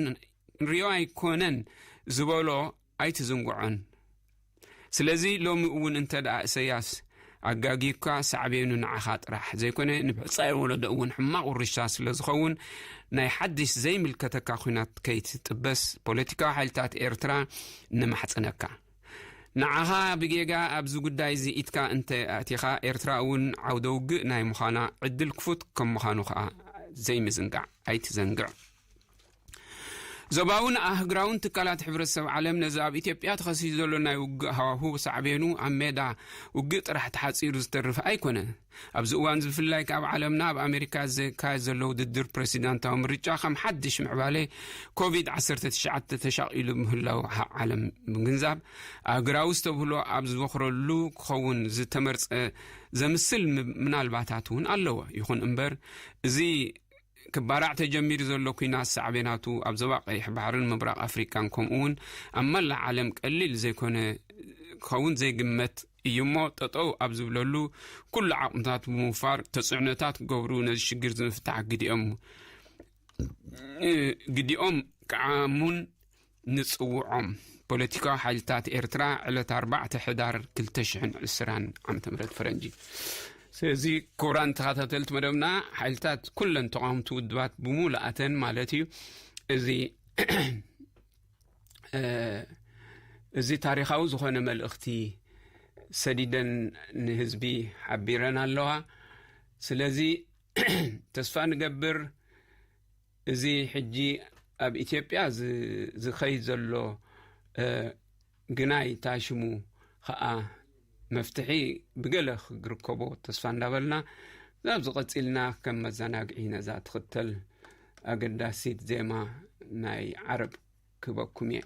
ንሪኦ ኣይኮነን ዝበሎ ኣይትዝንግዖን። ስለዚ ሎሚ እውን እንተ ደኣ ኢሳያስ ኣጋጊካ ሳዕቤኑ ንዓኻ ጥራሕ ዘይኮነ ንብሕጻይ ወለዶ እውን ሕማቕ ውርሻ ስለ ዝኸውን ናይ ሓድሽ ዘይምልከተካ ኲናት ከይትጥበስ ፖለቲካዊ ሓይልታት ኤርትራ ንማሕጽነካ። ንዓኻ ብጌጋ ኣብዚ ጉዳይ እዚ ኢድካ እንተ ኣእቲኻ ኤርትራ እውን ዓውደ ውግእ ናይ ምዃና ዕድል ክፉት ከም ምዃኑ ከኣ ዘይምዝንጋዕ ኣይትዘንግዕ። ዞባውን ኣህግራውን ትካላት ሕብረተሰብ ዓለም ነዚ ኣብ ኢትዮጵያ ተኸሲቱ ዘሎ ናይ ውግእ ሃዋሁ ሳዕቤኑ ኣብ ሜዳ ውግእ ጥራሕ ተሓጺሩ ዝተርፍ ኣይኮነን። ኣብዚ እዋን እዚ ብፍላይ ከኣ ኣብ ዓለምና ኣብ ኣሜሪካ ዝካየድ ዘሎ ውድድር ፕረሲደንታዊ ምርጫ ከም ሓድሽ ምዕባለ ኮቪድ ዓሰርተ ትሽዓተ ተሻቒሉ ምህላው ዓለም ብምግንዛብ ኣህግራዊ ዝተብህሎ ኣብ ዝበኽረሉ ክኸውን ዝተመርጸ ዘምስል ም-፣ ምናልባታት እውን ኣለዎ። ይኹን እምበር እዚ ክባራዕ ተጀሚሩ ዘሎ ኲናት ሳዕቤናቱ ኣብ ዞባ ቀይሕ ባሕርን ምብራቕ ኣፍሪቃን ከምኡ እውን ኣብ መላእ ዓለም ቀሊል ዘይኮነ ክኸውን ዘይግመት እዩ እሞ ጠጠው ኣብ ዝብለሉ ኩሉ ዓቕምታት ብምውፋር ተፅዕኖታት ክገብሩ ነዚ ሽግር ንምፍታሕ ግዲኦም፣ እ፣ ግዲኦም ክዓሙን ንጽውዖም። ፖለቲካዊ ሓይልታት ኤርትራ ዕለት ኣርባዕተ ሕዳር ክልተ ሽሕን ዕስራን ዓመተ ምህረት ፈረንጂ። ስለዚ ክቡራን ተኸታተልቲ መደብና ሓይልታት ኩለን ተቓወምቲ ውድባት ብምሉኣተን ማለት እዩ እዚ፣ እ፣ እዚ ታሪኻዊ ዝኾነ መልእኽቲ ሰዲደን ንህዝቢ ሓቢረን ኣለዋ። ስለዚ ተስፋ ንገብር እዚ ሕጂ ኣብ ኢትዮጵያ ዝ-፣ ዝኸይድ ዘሎ፣ እ፣ ግናይ ታሽሙ ኸኣ መፍትሒ ብገለ ክርከቦ ተስፋ እንዳበልና፣ ናብ ዝቐጺልና ከም መዘናግዒ ነዛ ትኽተል ኣገዳሲት ዜማ ናይ ዓረብ ክበኩም እየ።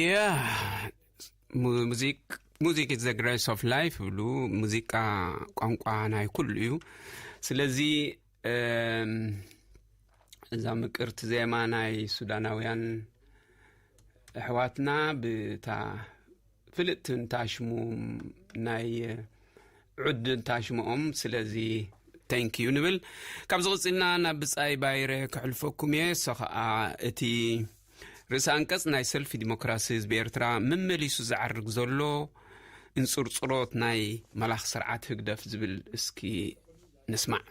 Yeah, mu- music music is the grace of life ብሉ። ሙዚቃ ቋንቋ ናይ ኩሉ እዩ። ስለዚ እም፣ እዛ ምቅርቲ ዜማ ናይ ሱዳናውያን ኣሕዋትና ብታ ፍልጥቲ እንታ ሽሙ ናይ ዑድ እንታ ሽሞኦም። ስለዚ thank you ንብል። ካብዚ ቀጺልና ናብ ብጻይ ባይረ ክሕልፈኩም እየ። እሶ ኸኣ እቲ ርእሰ ኣንቀጽ ናይ ሰልፊ ዲሞክራሲ ህዝቢ ኤርትራ መመሊሱ ዝዓርግ ዘሎ እንጽርጽሮት ናይ መላኽ ስርዓት ህግደፍ ዝብል እስኪ ንስማዕ።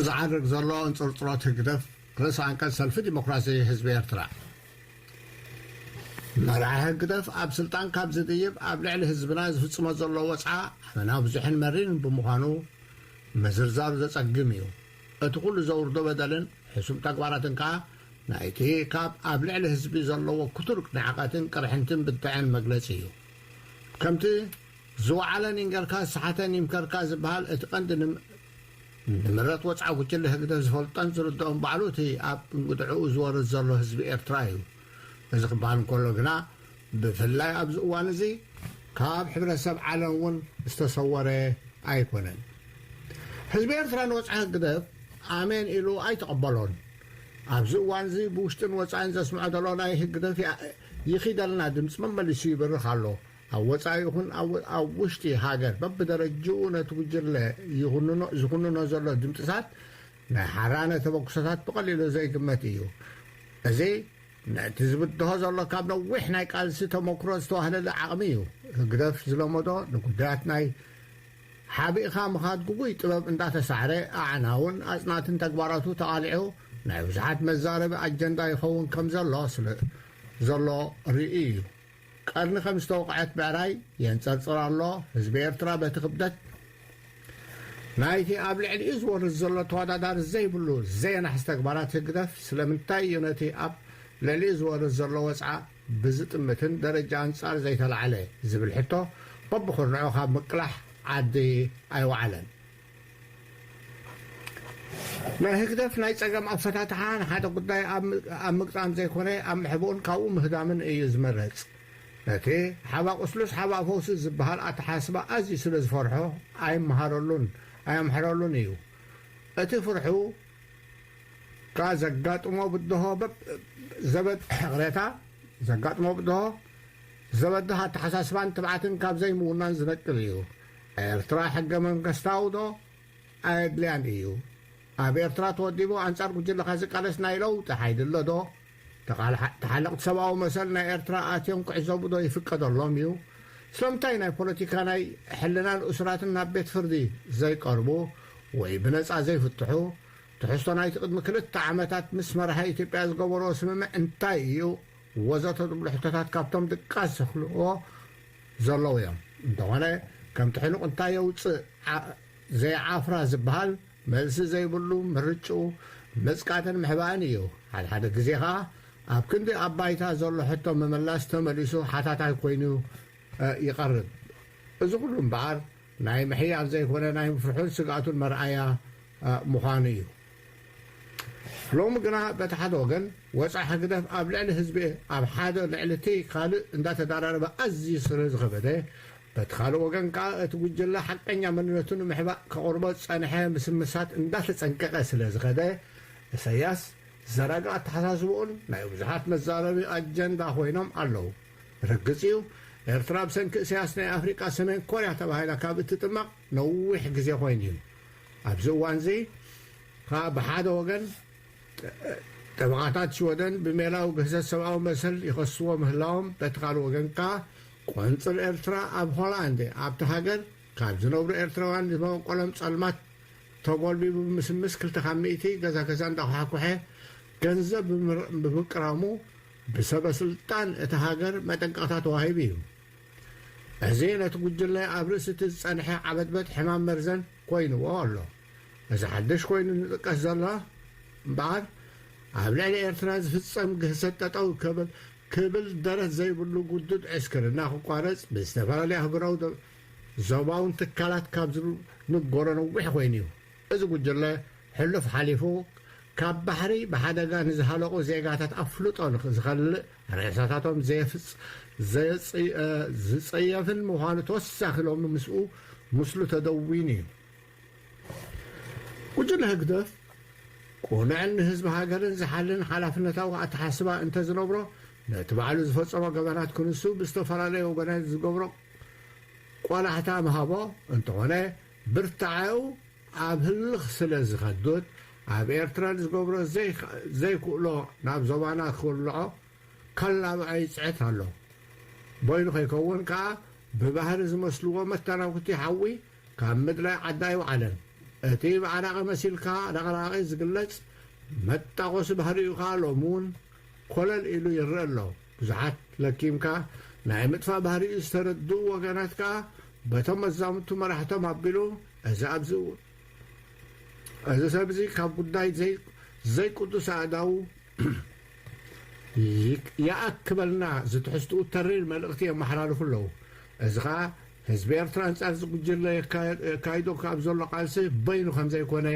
ዝዓርግ ዘሎ እንጽርጽሮት ህግደፍ። ርእሰ ኣንቀጽ ሰልፊ ዲሞክራሲ ህዝቢ ኤርትራ። መራሒ ህግደፍ ኣብ ስልጣን ካብ ዝድይብ ኣብ ልዕሊ ህዝብና ዝፍጽሞ ዘሎ ወጽዓ ኣመና ብዙሕን መሪርን ብምዃኑ ምዝርዛሩ ዘጸግም እዩ። እቲ ኩሉ ዘውርዶ በደልን ሕሱም ተግባራትን ከኣ ናይቲ ካብ ኣብ ልዕሊ ህዝቢ ዘለዎ ክቱር ንዕቐትን ቅርሕንትን ብንታዐን መግለጺ እዩ። ከምቲ ዝወዓለን ይንገርካ ዝሰሓተን ይምከርካ ዝበሃል፣ እቲ ቀንዲ ንም- ንምረት ወጽዓ ጉጅለ ህግደፍ ዝፈልጦን ዝርድኦን ባዕሉ እቲ ኣብ እንግድዕኡ ዝወርድ ዘሎ ህዝቢ ኤርትራ እዩ። እዚ ክበሃል እንከሎ ግና ብፍላይ ኣብዚ እዋን እዚ ካብ ሕብረተሰብ ዓለም እውን ዝተሰወረ ኣይኮነን። ህዝቢ ኤርትራ ንወጽዓ ህግደፍ ኣሜን ኢሉ ኣይተቐበሎን። ኣብዚ እዋን እዚ ብውሽጥን ወጻእን ዘስምዖ ዘሎ ናይ ህግደፍ ይኣ- ይኺደልና ድምፂ መመሊሱ ይበርኽ ኣሎ። ኣብ ወጻኢ ይኹን ኣብ ኣብ ውሽጢ ሃገር በብደረጅኡ ነቲ ጉጅለ ይኹንኖ- ዝኹንኖ ዘሎ ድምፅታት ናይ ሓራነ ተበግሶታት ብቐሊሉ ዘይግመት እዩ። እዚ ነቲ ዝብድሆ ዘሎ ካብ ነዊሕ ናይ ቃልሲ ተመክሮ ዝተዋህለለ ዓቕሚ እዩ። ህግደፍ ዝለመዶ ንጉዳያት ናይ ሓቢእኻ ምኻድ ግጉይ ጥበብ እንዳተሳዕረ ኣዕናውን ኣጽናትን ተግባራቱ ተቓሊዑ ናይ ብዙሓት መዛረቢ ኣጀንዳ ይኸውን ከም ዘሎ ስለ ዘሎ ርኢ እዩ። ቀርኒ ከም ዝተወቕዐት ብዕራይ የንጸርጽር ኣሎ። ህዝቢ ኤርትራ በቲ ክብደት ናይቲ ኣብ ልዕሊኡ ዝወርድ ዘሎ ተወዳዳሪ ዘይብሉ ዘየናሕስ ተግባራት ህግደፍ ስለምንታይ እዩ ነቲ ኣብ ልዕሊኡ ዝወርድ ዘሎ ወጽዓ ብዝጥምትን ደረጃ ኣንጻር ዘይተላዕለ ዝብል ሕቶ በብኹርንዑ ካብ ምቅላሕ ዓዲ ኣይወዓለን። ናይ ህግደፍ ናይ ጸገም ኣፈታትሓ ንሓደ ጉዳይ ኣብ ም- ኣብ ምግጣም ዘይኮነ ኣብ ምሕብኡን ካብኡ ምህዳምን እዩ ዝመረጽ። ነቲ ሓባ ቁስሉስ ሓባ ፈውሲ ዝበሃል ኣተሓስባ ኣዝዩ ስለ ዝፈርሖ ኣይመሃረሉን ኣየምሕረሉን እዩ። እቲ ፍርሑ ከኣ ዘጋጥሞ ብድሆ በብ- ዘበድ ሕቕሬታ ዘጋጥሞ ብድሆ ዘበድህ ኣተሓሳስባን ትብዓትን ካብ ዘይምውናን ዝነቅል እዩ። ኤርትራ ሕገ መንግስታዊ ዶ ኣየድልያን እዩ? ኣብ ኤርትራ ተወዲቡ ኣንጻር ጉጅለኻ ዝቃለስ ናይ ለውጢ ሓይሊ ኣሎ ዶ? ተቓልሓ- ተሓለቕቲ ሰብኣዊ መሰል ናይ ኤርትራ ኣትዮም ክዕዘቡ ዶ ይፍቀደሎም እዩ? ስለምንታይ ናይ ፖለቲካ ናይ ሕልናን እሱራትን ናብ ቤት ፍርዲ ዘይቀርቡ ወይ ብነጻ ዘይፍትሑ? ትሕዝቶ ናይቲ ቅድሚ ክልተ ዓመታት ምስ መራሒ ኢትዮጵያ ዝገበርዎ ስምምዕ እንታይ እዩ? ወዘተ ዝብሉ ሕቶታት ካብቶም ድቃስ ዘኽልእዎ ዘለዉ እዮም። እንተኾነ ከምቲ ሕኑቕ እንታይ የውፅእ ዓ- ዘይዓፍራ ዝበሃል መልሲ ዘይብሉ ምርጭኡ ምጽቃጥን ምሕባእን እዩ። ሓደ ሓደ ግዜ ኸኣ ኣብ ክንዲ ኣብ ባይታ ዘሎ ሕቶ ምምላስ ተመሊሱ ሓታታይ ኮይኑ እ፣ ይቐርብ። እዚ ኩሉ እምበኣር ናይ ምሕያል ዘይኮነ ናይ ምፍርሑን ስግኣቱን መርኣያ እ፣ ምዃኑ እዩ። ሎሚ ግና በቲ ሓደ ወገን ወጻኢ ህግደፍ ኣብ ልዕሊ ህዝቢ ኣብ ሓደ ልዕሊ እቲ ካልእ እንዳተዳራረበ ኣዝዩ ስለ ዝኸበደ፣ በቲ ካልእ ወገን ከኣ እቲ ጉጅለ ሓቀኛ መንነቱ ንምሕባእ ከቕርቦ ዝጸንሐ ምስምሳት እንዳተጸንቀቐ ስለ ዝኸደ፣ ኢሳያስ ዘረጋ ኣተሓሳስብኡን ናይ ብዙሓት መዛረቢ ኣጀንዳ ኮይኖም ኣለዉ። ርግጽ እዩ፣ ኤርትራ ብሰንኪ ኢሳያስ ናይ ኣፍሪቃ ሰሜን ኮርያ ተባሂላ ካብ እትጥመቕ ነዊሕ ግዜ ኮይኑ እዩ። ኣብዚ እዋን እዚ ከኣ ብሓደ ወገን ጠበቓታት ሽወደን ብሜላዊ ግህሰት ሰብኣዊ መሰል ይኸስዎ ምህላዎም፣ በቲ ካልእ ወገን ከኣ ቆንጽል ኤርትራ ኣብ ሆላንድ ኣብቲ ሃገር ካብ ዝነብሩ ኤርትራውያን ዝመበቆሎም ጸልማት ተጎልቢቡ ብምስምስ ክልተ ካብ ሚእቲ ገዛ ገዛ እንዳኳሕኮሐ ገንዘብ ብምር- ብምቅራሙ ብሰበ ስልጣን እታ ሃገር መጠንቀቕታ ተዋሂቡ እዩ። እዚ ነቲ ጉጅለ ኣብ ርእሲ እቲ ዝጸንሐ ዓበድበድ ሕማም መርዘን ኮይንዎ ኣሎ። እዚ ሓድሽ ኮይኑ ዝጥቀስ ዘሎ እምበኣር ኣብ ልዕሊ ኤርትራ ዝፍጸም ግህሰት ጠጠው ክብል ክብል ደረት ዘይብሉ ግዱድ ዕስክርና ክቋረጽ ብዝተፈላለዩ ኣህጉራዊ ዶ- ዞባውን ትካላት ካብ ዝንገሮ ነዊሕ ኮይኑ እዩ። እዚ ጉጅለ ሕሉፍ ሓሊፉ ካብ ባሕሪ ብሓደጋ ንዝሃለቑ ዜጋታት ኣፍልጦ ንኽ-፣ ዝኸልእ ሬሳታቶም ዘየፍጽ-፣ ዘጽ-፣ እ፣ ዝጸየፍን ምዃኑ ተወሳኺ ሎሚ ምስኡ፣ ምስሉ ተደዊኑ እዩ። ጉጅለ ህግደፍ ቁኑዕን ንህዝቢ ሃገርን ዝሓልን ሓላፍነታዊ ኣተሓስባ እንተዝነብሮ፣ ነቲ ባዕሉ ዝፈጸሞ ገበናት ክንሱ ብዝተፈላለዩ ወገናት ዝገብሮ ቆላሕታ ምሃቦ እንተኾነ፣ ብርታዐኡ ኣብ ህልኽ ስለ ዝኸዱት፣ ኣብ ኤርትራ ዝገብሮ ዘይክ-፣ ዘይክእሎ ናብ ዞባና ክወልዖ ከላብዖ ይጽዕት ኣሎ። በይኑ ከይከውን ከኣ ብባህሪ ዝመስልዎ መተናኩቲ ሓዊ ካብ ምድላይ ዓዳ ኣይወዓለን። እቲ ብዓራቒ መሲልካ ረቕራቒ ዝግለጽ መጣቖሲ ባህሪኡ ከኣ ሎሚ እውን ኮለል ኢሉ ይረአ ኣሎ። ብዙሓት ለኪምካ ናይ ምጥፋእ ባህሪኡ ዝተረድኡ ወገናት ከኣ በቶም መዛሙቱ መራሕቶም ኣቢሉ እዚ ኣብዚ እዚ ሰብ እዚ ካብ ጉዳይ ዘይ-፣ ዘይቅዱስ ኣእዳዉ ይ-፣ ይኣክበልና ዝትሕዝትኡ ተሪር መልእኽቲ የመሓላልፉ ኣለዉ። እዚ ኸኣ ህዝቢ ኤርትራ ኣንጻር እዚ ጉጅለ የካ-፣ የካይዶ ካብ ዘሎ ቃልሲ በይኑ ከም ዘይኮነ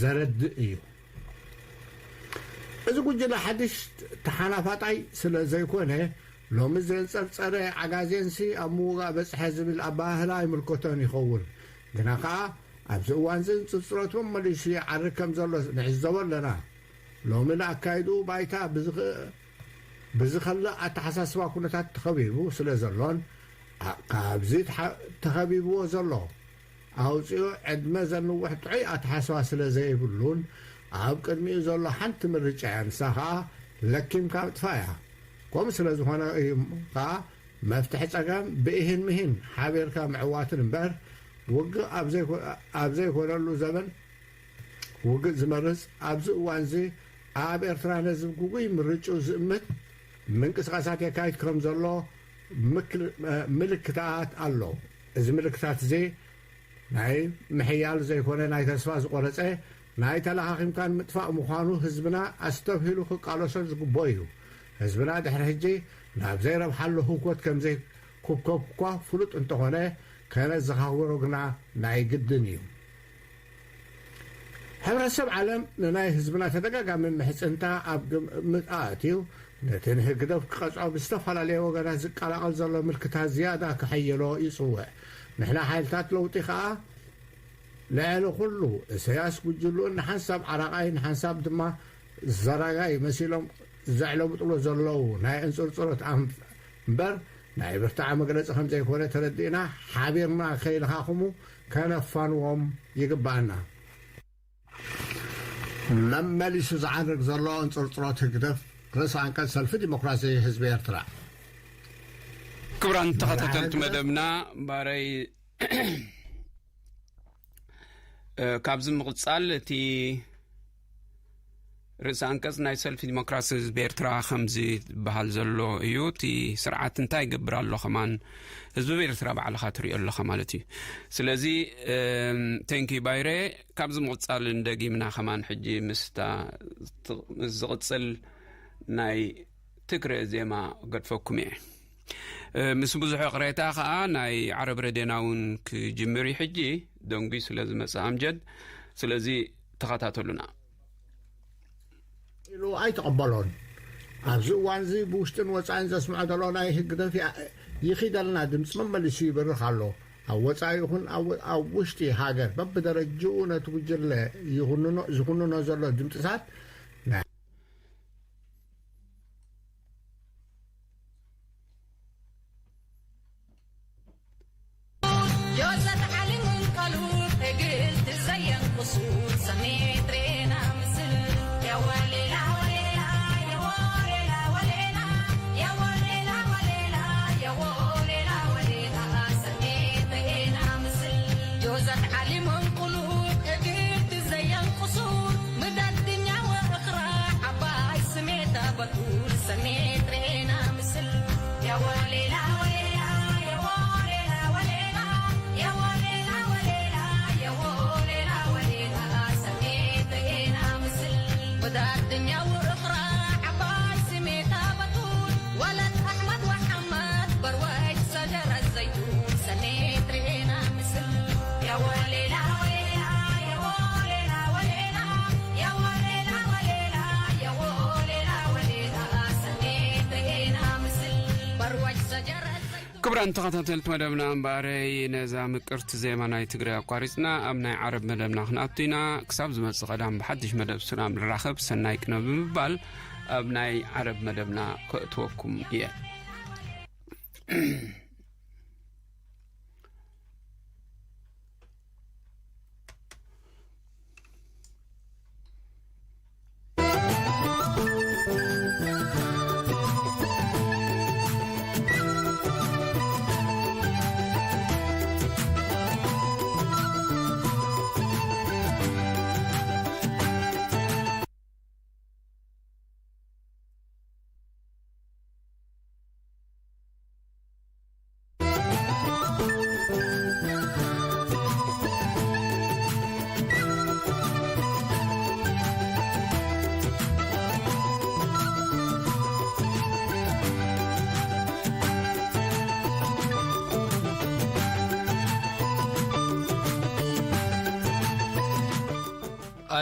ዘረድእ እዩ። እዚ ጉጅለ ሓድሽ ተሓናፋጣይ ስለ ዘይኮነ፣ ሎሚ ዘንጸርጸረ ዓጋዜንሲ ኣብ ምውጋእ በጽሐ ዝብል ኣበሃህላ ኣይምልከቶን ይኸውን። ግና ከኣ ኣብዚ እዋንዚ እንጽርጽሮት መመሊሱ ይዓርግ ከም ዘሎ ንዕዘቦ ኣለና። ሎሚ ንኣካይድኡ ባይታ ብዝኽ-፣ ብዝኸልእ ኣተሓሳስባ ኩነታት ተኸቢቡ ስለ ዘሎን፣ ኣ-፣ ካብዚ ተሓ-፣ ተኸቢብዎ ዘሎ ኣውጺኡ ዕድመ ዘንውሕ ጥዑይ ኣተሓሳስባ ስለ ዘይብሉን፣ ኣብ ቅድሚኡ ዘሎ ሓንቲ ምርጫ እያ፣ ንሳ ኸኣ ለኪምካ ምጥፋእ እያ። ከምኡ ስለ ዝኾነ እዩ ከኣ መፍትሒ ጸገም ብኢሂን ምሂን ሓቢርካ ምዕዋትን እምበር፣ ውግእ ኣብ ዘይኮ-፣ ኣብ ዘይኮነሉ ዘበን ውግእ ዝመርጽ ኣብዚ እዋንዚ ኣብ ኤርትራ ነዚ ግጉይ ምርጭኡ ዝእምት ምንቅስቓሳት የካይድ ከም ዘሎ ምክል-፣ ምልክታት ኣሎ። እዚ ምልክታት እዚ ናይ ምሕያል ዘይኮነ ናይ ተስፋ ዝቖረጸ ናይ ተለኻኺምካ ንምጥፋእ ምዃኑ ህዝብና ኣስተብሂሉ ክቃለሶ ዝግብኦ እዩ። ህዝብና ድሕሪ ሕጂ ናብ ዘይረብሓሉ ህውከት ከም ዘይኩብከብ እኳ ፍሉጥ እንተኾነ ከነዘኻኽሮ ግና ናይ ግድን እዩ። ሕብረተሰብ ዓለም ንናይ ህዝብና ተደጋጋሚ ምሕጽንታ ኣብ ግምት ኣእትዩ፣ ነቲ ንህግደፍ ክቐጽዖ ብዝተፈላለየ ወገናት ዝቀላቐል ዘሎ ምልክታት ዝያዳ ከሐይሎ ይጽውዕ። ንሕና ሓይልታት ለውጢ ከኣ ልዕሊ ኩሉ፣ እሰያስ ጉጅልኡን ንሓንሳብ ዓራቓይ ንሓንሳብ ድማ ዘራጋይ መሲሎም ዘዕለብጥሎ ዘለዉ ናይ እንጽርጽሮት ኣንፍ እምበር፣ ናይ ብርታዐ መግለጺ ከም ዘይኮነ ተረዲእና፣ ሓቢርና ከይለኻኽሙ ከነፋንዎም ይግብኣና። መመሊሱ ዝዓርግ ዘሎ እንጽርጽሮት ህግደፍ ርእሰ ኣንቀጽ ሰልፊ ዲሞክራሲ ህዝቢ ኤርትራ። ክቡራን ተኸታተልቲ መደብና፣ ባረይ፣ እ፣ ካብዚ ምቕጻል እቲ ርእሰ ኣንቀጽ ናይ ሰልፊ ዲሞክራሲ ህዝቢ ኤርትራ ከምዚ ዝበሃል ዘሎ እዩ። እቲ ስርዓት እንታይ ይገብር ኣሎ ከማን ህዝቢ ኤርትራ ባዕልኻ ትሪኦ ኣለኻ ማለት እዩ። ስለዚ፣ እም፣ ቴንኪ ባይረ፣ ካብዚ ምቕጻል እንደጊምና ከማን ሕጂ ምስታ፣ ምስ ዝቕጽል ናይ ትግረ ዜማ ገድፈኩም እየ። እ፣ ምስ ብዙሕ ይቕሬታ ኸኣ ናይ ዓረብ ረድዮና እውን ክጅምር እዩ ሕጂ፣ ደንጉዩ ስለ ዝመጽእ ኣምጀድ። ስለዚ ተኸታተሉና። ኢሉ ኣይተቐበሎን። ኣብዚ እዋንዚ ብውሽጥን ወጻኢን ዘስምዖ ዘሎ ናይ ህግደፍ ያ-፣ ይኺደልና ድምጺ መመሊሱ ይበርኽ ኣሎ። ኣብ ወጻኢ ይኹን ኣብ፣ ኣብ ውሽጢ ሃገር በብደረጅኡ ነቲ ጉጅለ ይኹንኖ፣ ዝኹንኖ ዘሎ ድምጽታት ናይ ዮዘት ዓሊ ምንቀሉ እግል ትዘየን ቁሱር ሰሜት ሬና ምስል። የወሌላ ወሌላ፣ የወሌላ ወሌላ፣ የወሌላ ወሌላ፣ የወሌላ ወሌላ ሰሜት ሬና ምስል። ዮዘት ዓሊ ምንቁሉ እግል ትዘየን ቁሱር ምዳድ ድኛ ወእኽራ ዓባይ ስሜታ በቱል ሰሜት ሬና ምስል። ክቡራን ተኸታተልቲ መደብና፣ እምበኣረይ ነዛ ምቅርቲ ዜማ ናይ ትግራይ ኣቋሪጽና ኣብ ናይ ዓረብ መደብና ክንኣቱ ኢና። ክሳብ ዝመጽእ ቀዳም ብሓድሽ መደብ ሱና ንራኸብ፣ ሰናይ ቅነ ብምባል ኣብ ናይ ዓረብ መደብና ከእትወኩም እየ።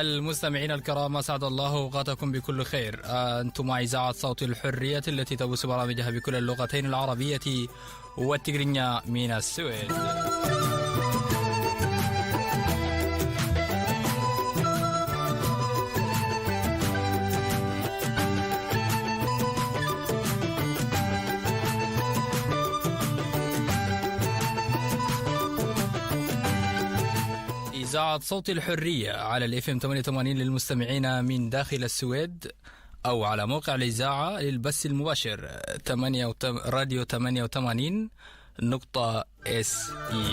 المستمعين الكرام، أسعد الله أوقاتكم بكل خير. أنتم مع إذاعة صوت الحرية التي تبث برامجها بكل اللغتين العربية والتقرينية من السويد. إذاعة صوت الحرية على الإف إم ثمانية وثمانين للمستمعين من داخل السويد، أو على موقع الإذاعة للبث المباشر، ثمانية وتم-، راديو ثمانية وثمانين نقطة إس إي.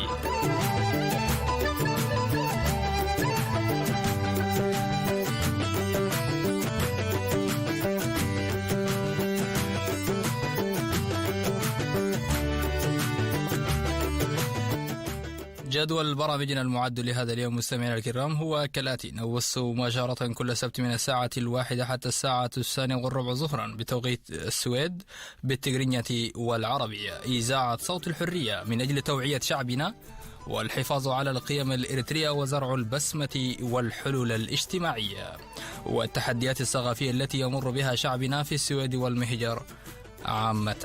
جدول برامجنا المعد لهذا اليوم، مستمعينا الكرام، هو كالآتي: نبث مباشرة كل سبت من الساعة الواحدة حتى الساعة الثانية والربع ظهرا بتوقيت السويد بالتقرينية والعربية. إذاعة صوت الحرية من أجل توعية شعبنا والحفاظ على القيم الإريترية وزرع البسمة والحلول الاجتماعية والتحديات الثقافية التي يمر بها شعبنا في السويد والمهجر عامة.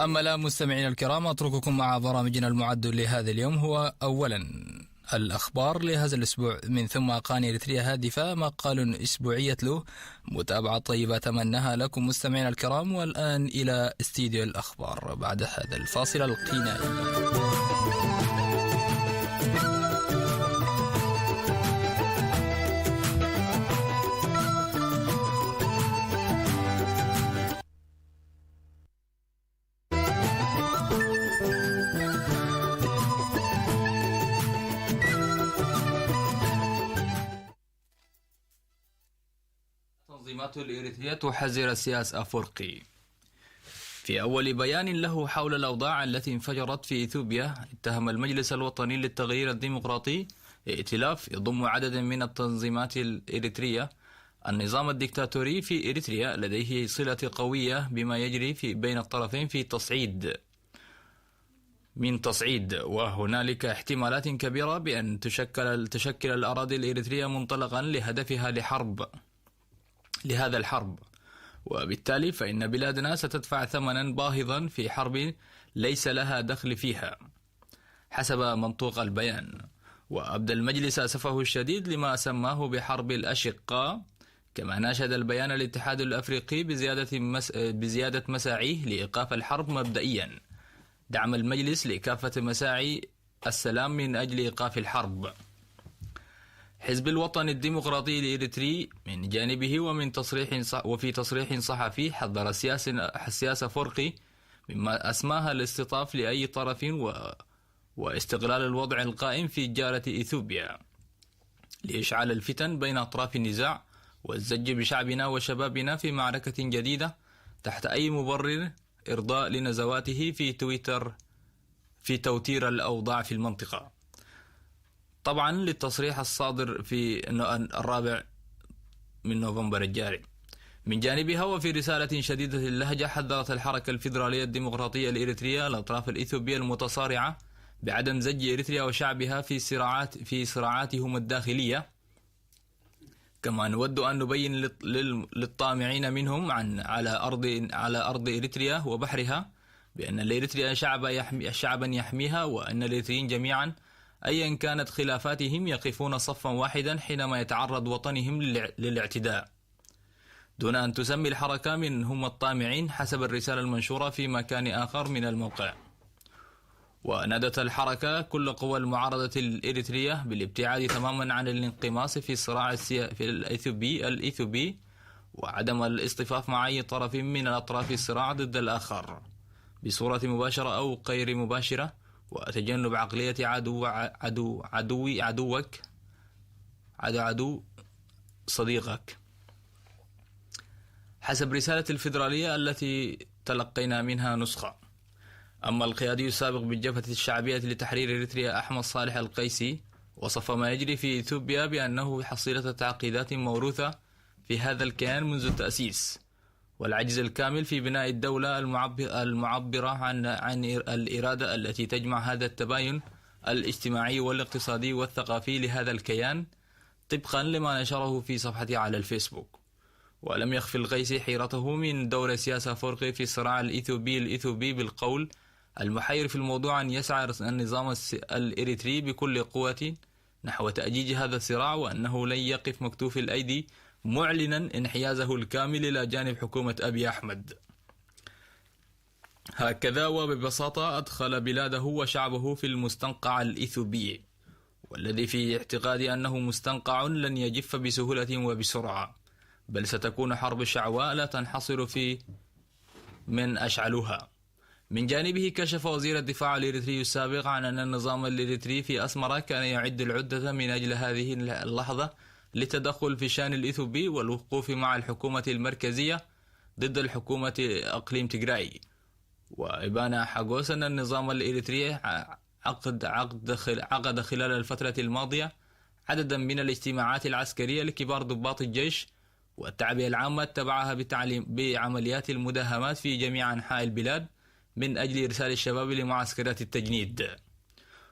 أما الآن مستمعينا الكرام، أترككم مع برامجنا المعد لهذا اليوم. هو أولا الأخبار لهذا الأسبوع، من ثم أقاني إريتريا هادفة، مقال أسبوعي له متابعة طيبة أتمناها لكم مستمعينا الكرام. والآن إلى استديو الأخبار بعد هذا الفاصل الغنائي. تنظيمات الإريترية تحذر السياس أفورقي. في أول بيان له حول الأوضاع التي انفجرت في إثيوبيا، اتهم المجلس الوطني للتغيير الديمقراطي ائتلاف يضم عددا من التنظيمات الإريترية النظام الدكتاتوري في إريتريا لديه صلة قوية بما يجري في بين الطرفين في تصعيد من تصعيد، وهنالك احتمالات كبيرة بأن تشكل تشكل الأراضي الإريترية منطلقا لهدفها لحرب لهذا الحرب، وبالتالي فإن بلادنا ستدفع ثمنا باهظا في حرب ليس لها دخل فيها، حسب منطوق البيان. وأبدى المجلس أسفه الشديد لما سماه بحرب الأشقاء، كما ناشد البيان الاتحاد الأفريقي بزيادة مس-، بزيادة مساعيه لإيقاف الحرب مبدئيا، دعم المجلس لكافة مساعي السلام من أجل إيقاف الحرب. حزب الوطن الديمقراطي الإريتري من جانبه، ومن تصريح ص-، وفي تصريح صحفي، حذر السياسي، السياسة فورقي مما أسماها الاستطاف لأي طرف و-، واستغلال الوضع القائم في جارة إثيوبيا لإشعال الفتن بين أطراف النزاع والزج بشعبنا وشبابنا في معركة جديدة تحت أي مبرر إرضاء لنزواته في تويتر في توتير الأوضاع في المنطقة. طبعا للتصريح الصادر في الرابع من نوفمبر الجاري. من جانبها، وفي رسالة شديدة اللهجة، حذرت الحركة الفيدرالية الديمقراطية الإريترية الأطراف الإثيوبية المتصارعة بعدم زج إريتريا وشعبها في صراعات في صراعاتهم الداخلية. كما نود أن نبين للطامعين منهم عن على أرض على أرض إريتريا وبحرها بأن الإريتريا شعب يحمي شعبا يحميها، وأن الإريتريين جميعا أيا كانت خلافاتهم يقفون صفا واحدا حينما يتعرض وطنهم للاعتداء، دون أن تسمي الحركة من هم الطامعين، حسب الرسالة المنشورة في مكان آخر من الموقع. ونادت الحركة كل قوى المعارضة الإريترية بالابتعاد تماما عن الانقماص في الصراع السيا... في الإثيوبي الإثيوبي، وعدم الاصطفاف مع أي طرف من أطراف الصراع ضد الآخر بصورة مباشرة أو غير مباشرة، وتجنب عقلية عدو عدو عدوي عدوك عدو عدو صديقك، حسب رسالة الفيدرالية التي تلقينا منها نسخة. أما القيادي السابق بالجبهة الشعبية لتحرير إريتريا أحمد صالح القيسي، وصف ما يجري في إثيوبيا بأنه حصيلة تعقيدات موروثة في هذا الكيان منذ التأسيس، والعجز الكامل في بناء الدولة المعبرة عن عن الإرادة التي تجمع هذا التباين الاجتماعي والاقتصادي والثقافي لهذا الكيان، طبقا لما نشره في صفحته على الفيسبوك. ولم يخف القيسي حيرته من دور سياسة فرقي في الصراع الإثيوبي الإثيوبي بالقول المحير في الموضوع أن يسعى النظام الإريتري بكل قوة نحو تأجيج هذا الصراع، وأنه لن يقف مكتوف الأيدي، معلنا انحيازه الكامل إلى جانب حكومة أبي أحمد. هكذا وببساطة أدخل بلاده وشعبه في المستنقع الإثيوبي، والذي في اعتقادي أنه مستنقع لن يجف بسهولة وبسرعة، بل ستكون حرب شعواء لا تنحصر في من أشعلها. من جانبه، كشف وزير الدفاع الإريتري السابق عن أن النظام الإريتري في أسمرة كان يعد العدة من أجل هذه اللحظة للتدخل في الشأن الإثيوبي والوقوف مع الحكومة المركزية ضد الحكومة أقليم تجراي. وإبانا حاغوس أن النظام الإريتري عقد عقد عقد خلال الفترة الماضية عددا من الاجتماعات العسكرية لكبار ضباط الجيش والتعبئة العامة تبعها بتعليم بعمليات المداهمات في جميع أنحاء البلاد من أجل إرسال الشباب لمعسكرات التجنيد.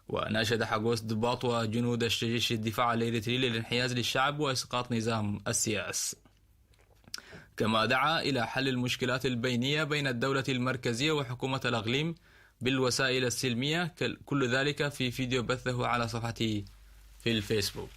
وناشد حاغوس ضباط وجنود الجيش الدفاع الإريتري للانحياز للشعب وإسقاط نظام السياس، كما دعا إلى حل المشكلات البينية بين الدولة المركزية وحكومة الأقليم بالوسائل السلمية، كل ذلك في فيديو بثه على صفحته في الفيسبوك.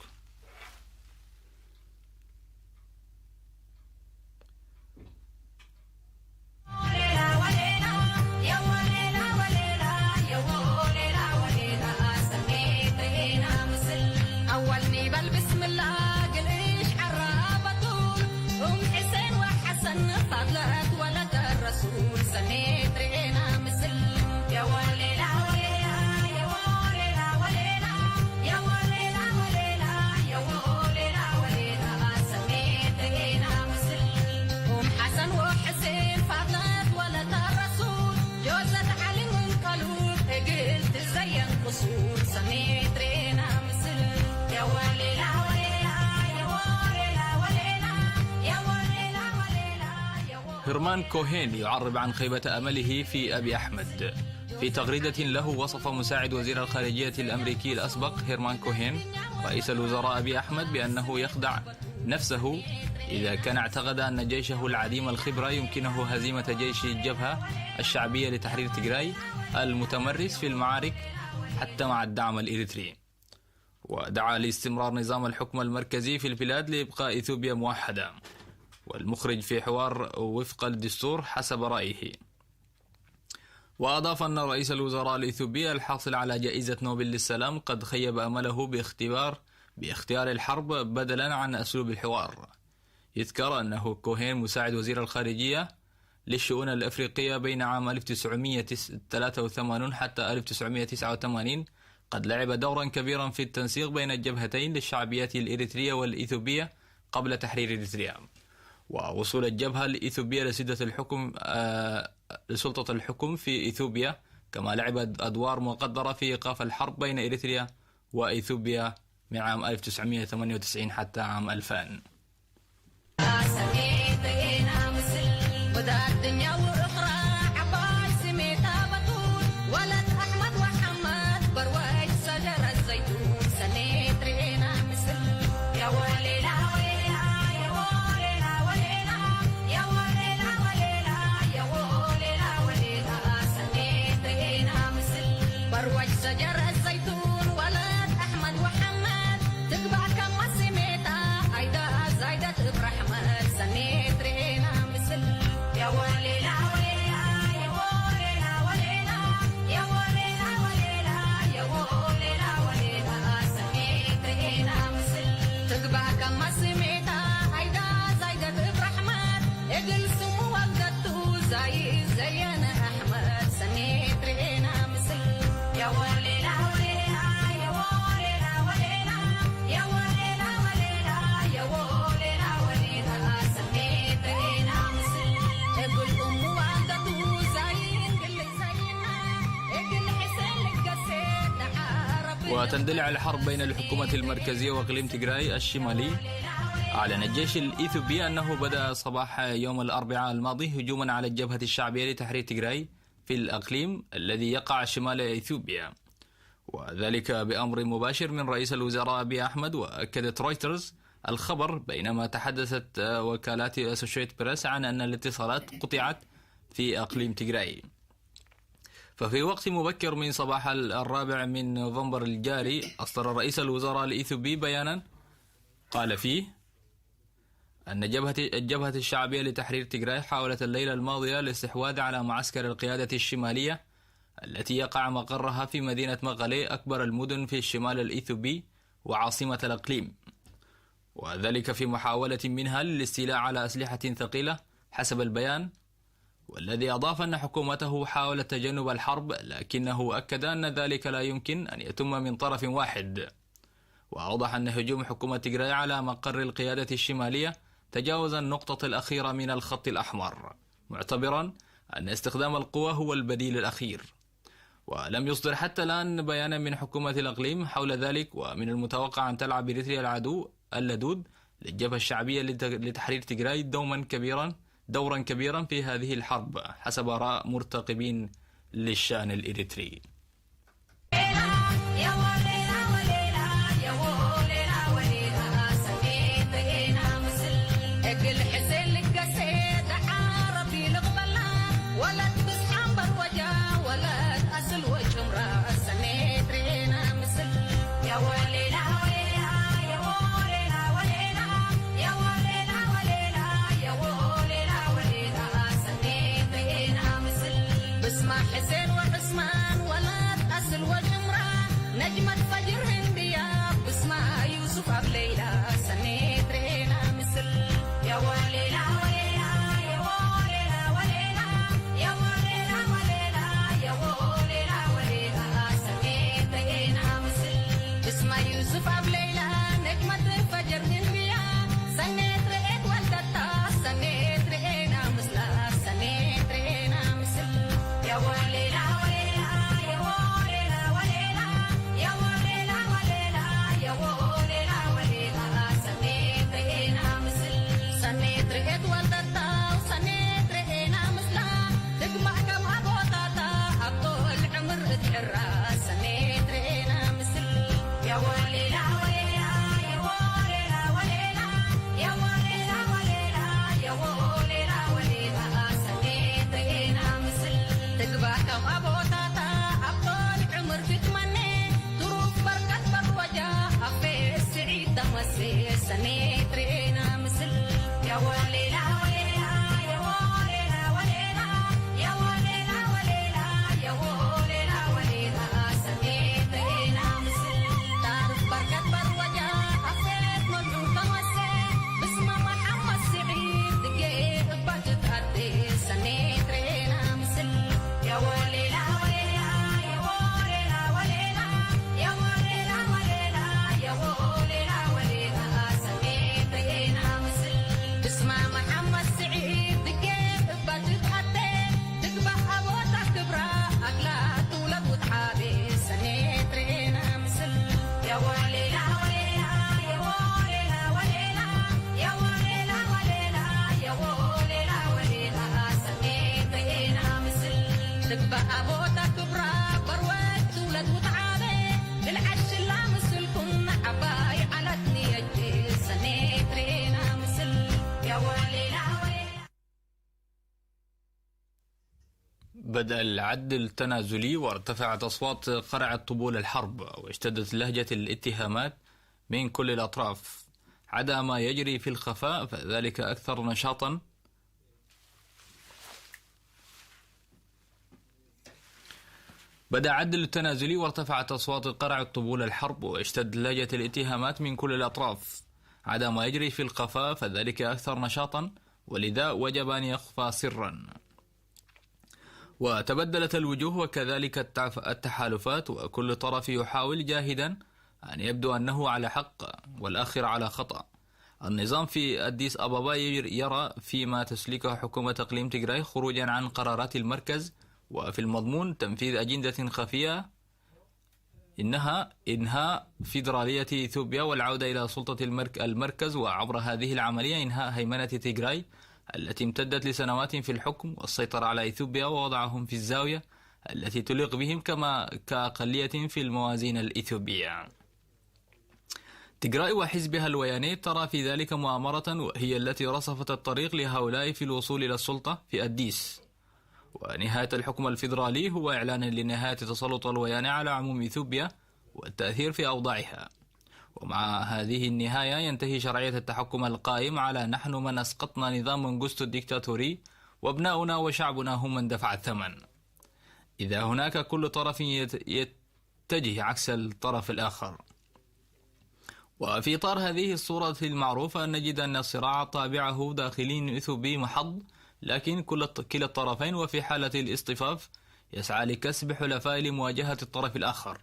هرمان كوهين يعرب عن خيبة أمله في أبي أحمد. في تغريدة له، وصف مساعد وزير الخارجية الأمريكي الأسبق هيرمان كوهين رئيس الوزراء أبي أحمد بأنه يخدع نفسه إذا كان اعتقد أن جيشه العديم الخبرة يمكنه هزيمة جيش الجبهة الشعبية لتحرير تجراي المتمرس في المعارك حتى مع الدعم الإريتري. ودعا لاستمرار نظام الحكم المركزي في البلاد لإبقاء إثيوبيا موحدة. والمخرج في حوار وفق الدستور حسب رأيه. وأضاف أن رئيس الوزراء الإثيوبي الحاصل على جائزة نوبل للسلام قد خيب أمله باختبار باختيار الحرب بدلا عن أسلوب الحوار. يذكر أنه كوهين مساعد وزير الخارجية للشؤون الإفريقية بين عام ألف وتسعمية وتلاتة وتمانين حتى ألف وتسعمية وتسعة وتمانين قد لعب دورا كبيرا في التنسيق بين الجبهتين للشعبية الإريترية والإثيوبية قبل تحرير إريتريا ووصول الجبهة الإثيوبية لسدة الحكم آه، لسلطة الحكم في إثيوبيا كما لعب أدوار مقدرة في إيقاف الحرب بين إريتريا وإثيوبيا من عام ألف وتسعمية وثمانية وتسعين حتى عام ألفين. وتندلع الحرب بين الحكومة المركزية وإقليم تجراي الشمالي. أعلن الجيش الإيثيوبي أنه بدأ صباح يوم الأربعاء الماضي هجوما على الجبهة الشعبية لتحرير تجراي في الإقليم الذي يقع شمال إثيوبيا، وذلك بأمر مباشر من رئيس الوزراء أبي أحمد. وأكدت رويترز الخبر بينما تحدثت وكالات أسوشيت بريس عن أن الاتصالات قطعت في أقليم تجراي. ففي وقت مبكر من صباح الرابع من نوفمبر الجاري، أصدر رئيس الوزراء الإيثيوبي بيانا قال فيه أن جبهة الجبهة الشعبية لتحرير تجراي حاولت الليلة الماضية الاستحواذ على معسكر القيادة الشمالية التي يقع مقرها في مدينة مقالي، أكبر المدن في الشمال الإيثيوبي وعاصمة الإقليم، وذلك في محاولة منها للاستيلاء على أسلحة ثقيلة حسب البيان، والذي أضاف أن حكومته حاولت تجنب الحرب، لكنه أكد أن ذلك لا يمكن أن يتم من طرف واحد. وأوضح أن هجوم حكومة تجراي على مقر القيادة الشمالية تجاوز النقطة الأخيرة من الخط الأحمر، معتبرا أن استخدام القوة هو البديل الأخير. ولم يصدر حتى الآن بيانا من حكومة الإقليم حول ذلك، ومن المتوقع أن تلعب إريتريا العدو اللدود للجبهة الشعبية لت-، لتحرير تجراي دوما كبيرا دورا كبيرا في هذه الحرب حسب آراء مرتقبين للشأن الإريتري. ትግባእ ኣቦታ ክብራ፣ ቆርበት ትውለድ ውትዓበ፣ ልልዓል ሽላ ምስልኩም፣ ዓባይ ዓላት ንየጅ፣ ሰኔት ሬና ምስል፣ ያወሌላ ወሌላ። بدأ العد التنازلي وارتفعت أصوات قرع الطبول الحرب، واشتدت لهجة الاتهامات من كل الأطراف، عدا ما يجري في الخفاء فذلك أكثر نشاطا. بدأ عد التنازلي وارتفعت أصوات قرع الطبول الحرب، واشتد لهجة الاتهامات من كل الأطراف، عدا ما يجري في الخفاء فذلك أكثر نشاطا، ولذا وجب أن يخفى سرا. وتبدلت الوجوه وكذلك التعف-، التحالفات، وكل طرف يحاول جاهدا أن يبدو أنه على حق والآخر على خطأ. النظام في أديس أبابا ير-، يرى فيما تسلكه حكومة إقليم تجراي خروجا عن قرارات المركز، وفي المضمون تنفيذ أجندة خفية، إنها إنهاء فيدرالية إثيوبيا والعودة إلى سلطة المرك-، المركز، وعبر هذه العملية إنهاء هيمنة تيغراي التي امتدت لسنوات في الحكم والسيطرة على إثيوبيا ووضعهم في الزاوية التي تليق بهم كما كأقلية في الموازين الإثيوبية. تيغراي وحزبها الوياني ترى في ذلك مؤامرة، وهي التي رصفت الطريق لهؤلاء في الوصول إلى السلطة في أديس ونهاية الحكم الفيدرالي، هو إعلان لنهاية تسلط الوياني على عموم إثيوبيا والتأثير في أوضاعها. ومع هذه النهاية ينتهي شرعية التحكم القائم على "نحن من أسقطنا نظام منغوستو الديكتاتوري، وأبناؤنا وشعبنا هم من دفع الثمن". إذا هناك كل طرف يت-، يتجه عكس الطرف الآخر. وفي إطار هذه الصورة المعروفة، نجد أن الصراع طابعه داخلي إثيوبي محض، لكن كل الط-، كلا الطرفين، وفي حالة الاصطفاف، يسعى لكسب حلفاء لمواجهة الطرف الآخر.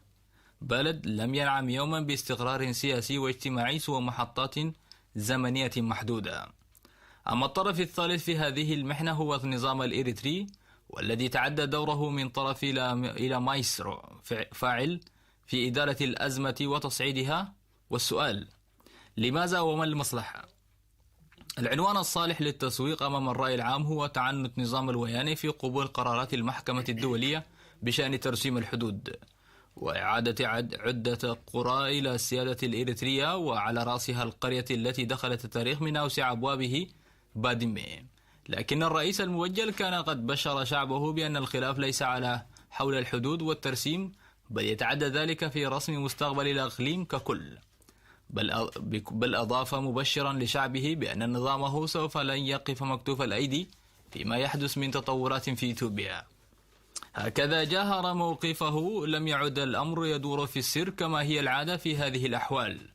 بلد لم ينعم يوما باستقرار سياسي واجتماعي سوى محطات زمنية محدودة. أما الطرف الثالث في هذه المحنة هو النظام الإريتري، والذي تعدى دوره من طرف إلى، إلى مايسترو، فع-، فاعل في إدارة الأزمة وتصعيدها. والسؤال: لماذا وما المصلحة؟ العنوان الصالح للتسويق أمام الرأي العام هو تعنت نظام الوياني في قبول قرارات المحكمة الدولية بشأن ترسيم الحدود، وإعادة عد-، عدة قرى إلى السيادة الإريترية، وعلى رأسها القرية التي دخلت التاريخ من أوسع أبوابه، بادمي. لكن الرئيس الموجل كان قد بشر شعبه بأن الخلاف ليس على حول الحدود والترسيم، بل يتعدى ذلك في رسم مستقبل الإقليم ككل. بل أ-، بك-، بل أضاف مبشرا لشعبه بأن نظامه سوف لن يقف مكتوف الأيدي فيما يحدث من تطورات في إثيوبيا. هكذا جاهر موقفه، لم يعد الأمر يدور في السر كما هي العادة في هذه الأحوال،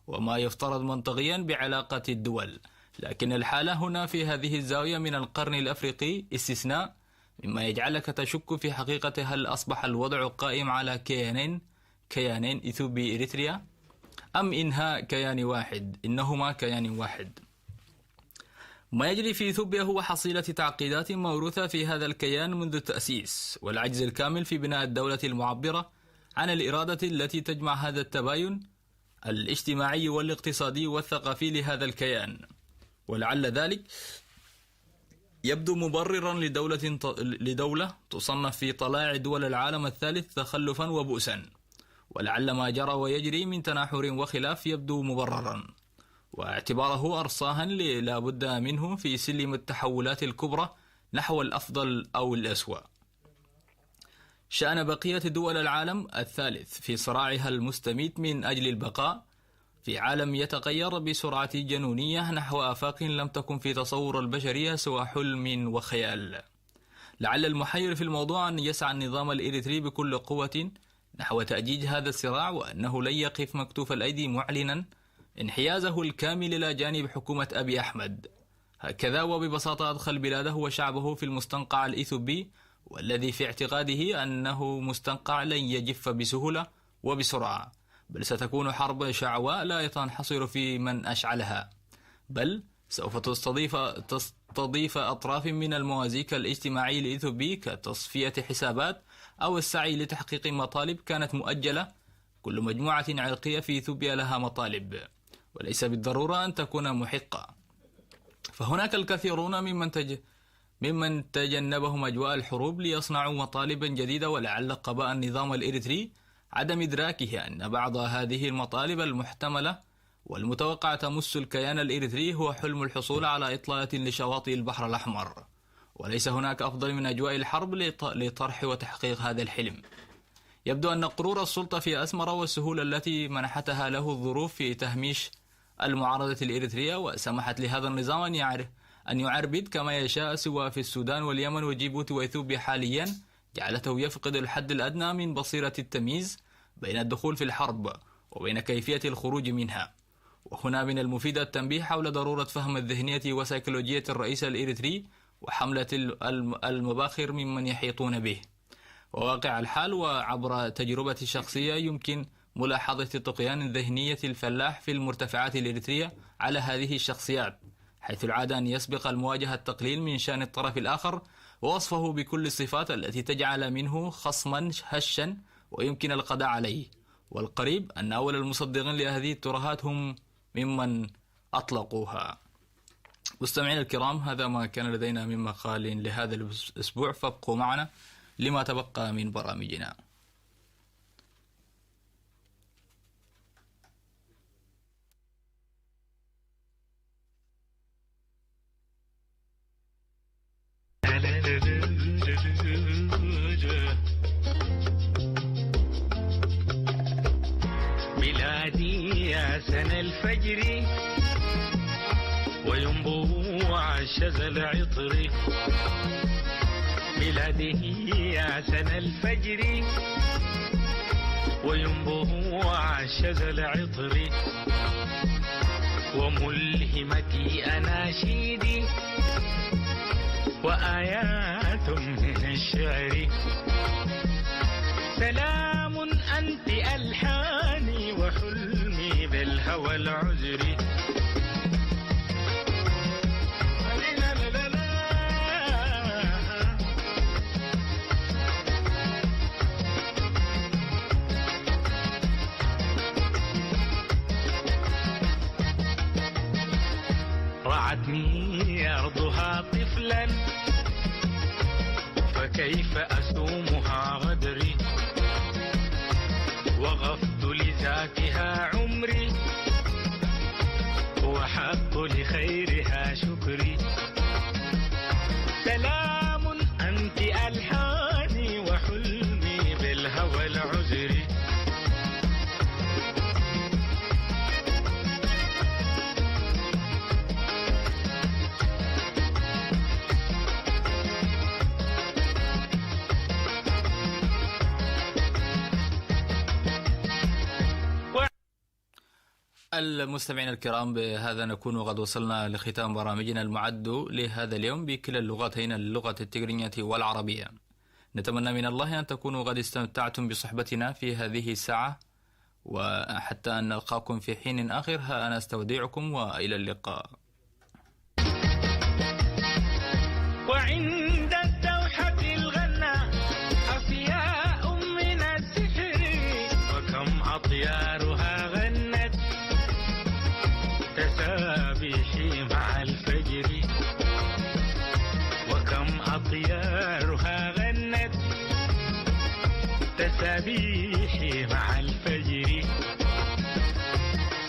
وما يفترض منطقيا بعلاقة الدول. لكن الحالة هنا في هذه الزاوية من القرن الأفريقي استثناء، مما يجعلك تشك في حقيقة هل أصبح الوضع قائم على كيانين، كيانين إثيوبي إريتريا، أم إنها كيان واحد، إنهما كيان واحد. ما يجري في إثيوبيا هو حصيلة تعقيدات موروثة في هذا الكيان منذ التأسيس، والعجز الكامل في بناء الدولة المعبرة عن الإرادة التي تجمع هذا التباين الاجتماعي والاقتصادي والثقافي لهذا الكيان. ولعل ذلك يبدو مبررا لدولة ت-، لدولة تصنف في طلائع دول العالم الثالث تخلفا وبؤسا، ولعل ما جرى ويجري من تناحر وخلاف يبدو مبررا، واعتباره أرصاها ل-، لا بد منه في سلم التحولات الكبرى نحو الأفضل أو الأسوأ. شأن بقية دول العالم الثالث في صراعها المستميت من أجل البقاء في عالم يتغير بسرعة جنونية نحو آفاق لم تكن في تصور البشرية سوى حلم وخيال. لعل المحير في الموضوع أن يسعى النظام الإريتري بكل قوة نحو تأجيج هذا الصراع، وأنه لن يقف مكتوف الأيدي معلنا انحيازه الكامل إلى جانب حكومة أبي أحمد. هكذا وببساطة أدخل بلاده وشعبه في المستنقع الإثيوبي، والذي في اعتقاده أنه مستنقع لن يجف بسهولة وبسرعة، بل ستكون حرب شعواء لا تنحصر في من أشعلها، بل سوف تستضيف، تستضيف أطراف من الموازيك الاجتماعي الإثيوبي كتصفية حسابات أو السعي لتحقيق مطالب كانت مؤجلة. كل مجموعة عرقية في إثيوبيا لها مطالب، وليس بالضرورة أن تكون محقة. فهناك الكثيرون ممن تج-، ممن تجنبهم أجواء الحروب ليصنعوا مطالبا جديدة، ولعل قباء النظام الإريتري عدم إدراكه أن بعض هذه المطالب المحتملة والمتوقع تمس الكيان الإريتري هو حلم الحصول على إطلالة لشواطئ البحر الأحمر، وليس هناك أفضل من أجواء الحرب لط-، لطرح وتحقيق هذا الحلم. يبدو أن غرور السلطة في أسمرة والسهولة التي منحتها له الظروف في تهميش المعارضة الإريترية وسمحت لهذا النظام أن يعر-، أن يعربد كما يشاء، سواء في السودان واليمن وجيبوتي وإثيوبيا حاليا، جعلته يفقد الحد الأدنى من بصيرة التمييز بين الدخول في الحرب وبين كيفية الخروج منها. وهنا من المفيد التنبيه حول ضرورة فهم الذهنية وسيكولوجية الرئيس الإريتري وحملة ال-، الم-، المباخر ممن يحيطون به. وواقع الحال وعبر تجربة شخصية يمكن ملاحظة طغيان ذهنية الفلاح في المرتفعات الإريترية على هذه الشخصيات، حيث العادة أن يسبق المواجهة التقليل من شأن الطرف الآخر ووصفه بكل الصفات التي تجعل منه خصما هشا ويمكن القضاء عليه. والقريب أن أول المصدقين لهذه الترهات هم ممن أطلقوها. مستمعينا الكرام، هذا ما كان لدينا من مقال لهذا الأسبوع، فابقوا معنا لما تبقى من برامجنا. ميلادي يا سنة الفجر، وينبوع الشذا العطر. ميلادي يا سنة الفجر، وينبوع الشذا العطر. وملهمتي أناشيدي، وآيات من الشعر. سلام أنت ألحاني، وحلمي بالهوى العذري. رعتني أرضها طفلا، فكيف أسومها غدري؟ وغفت لذاتها عمري، وحق لخيرها شكري. سلام أنت ألحاني، وحلمي بالهوى العذري. المستمعين الكرام، بهذا نكون قد وصلنا لختام برامجنا المعد لهذا اليوم بكلا اللغتين، اللغة التجرينية والعربية. نتمنى من الله أن تكونوا قد استمتعتم بصحبتنا في هذه الساعة، وحتى أن نلقاكم في حين آخر، ها أنا أستودعكم وإلى اللقاء. وعند الدوحة الغنى أصياء من السحر، وكم أطيارها غنت تسابيحي مع الفجر، وكم أطيارها غنت تسابيحي مع الفجر.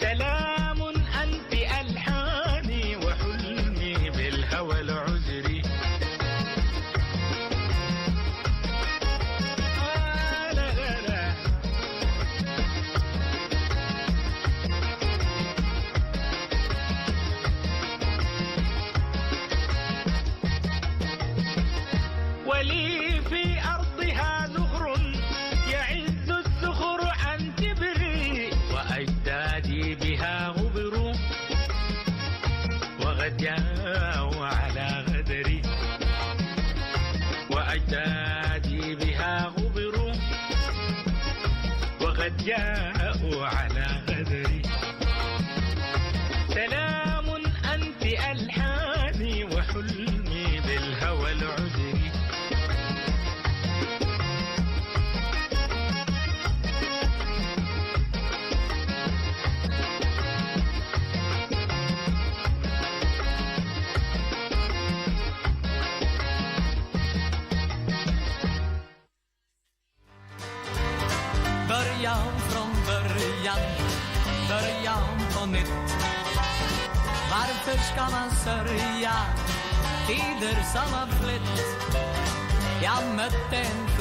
سلام أنت ألحاني، وحلمي بالهوى العذري. آه، لا، لا، لا. ولي في أرضها زخر يعز الزخر عن كبري، وأجدادي بها غبروا وقد جاءوا على غدري، وأجدادي بها غبروا وقد جاءوا على غدري. سلام أنت ألحاني، وحلمي بالهوى العذري. Van början, början på nytt. Varför ska man sörja tider som har flytt? Jag mötte en flicka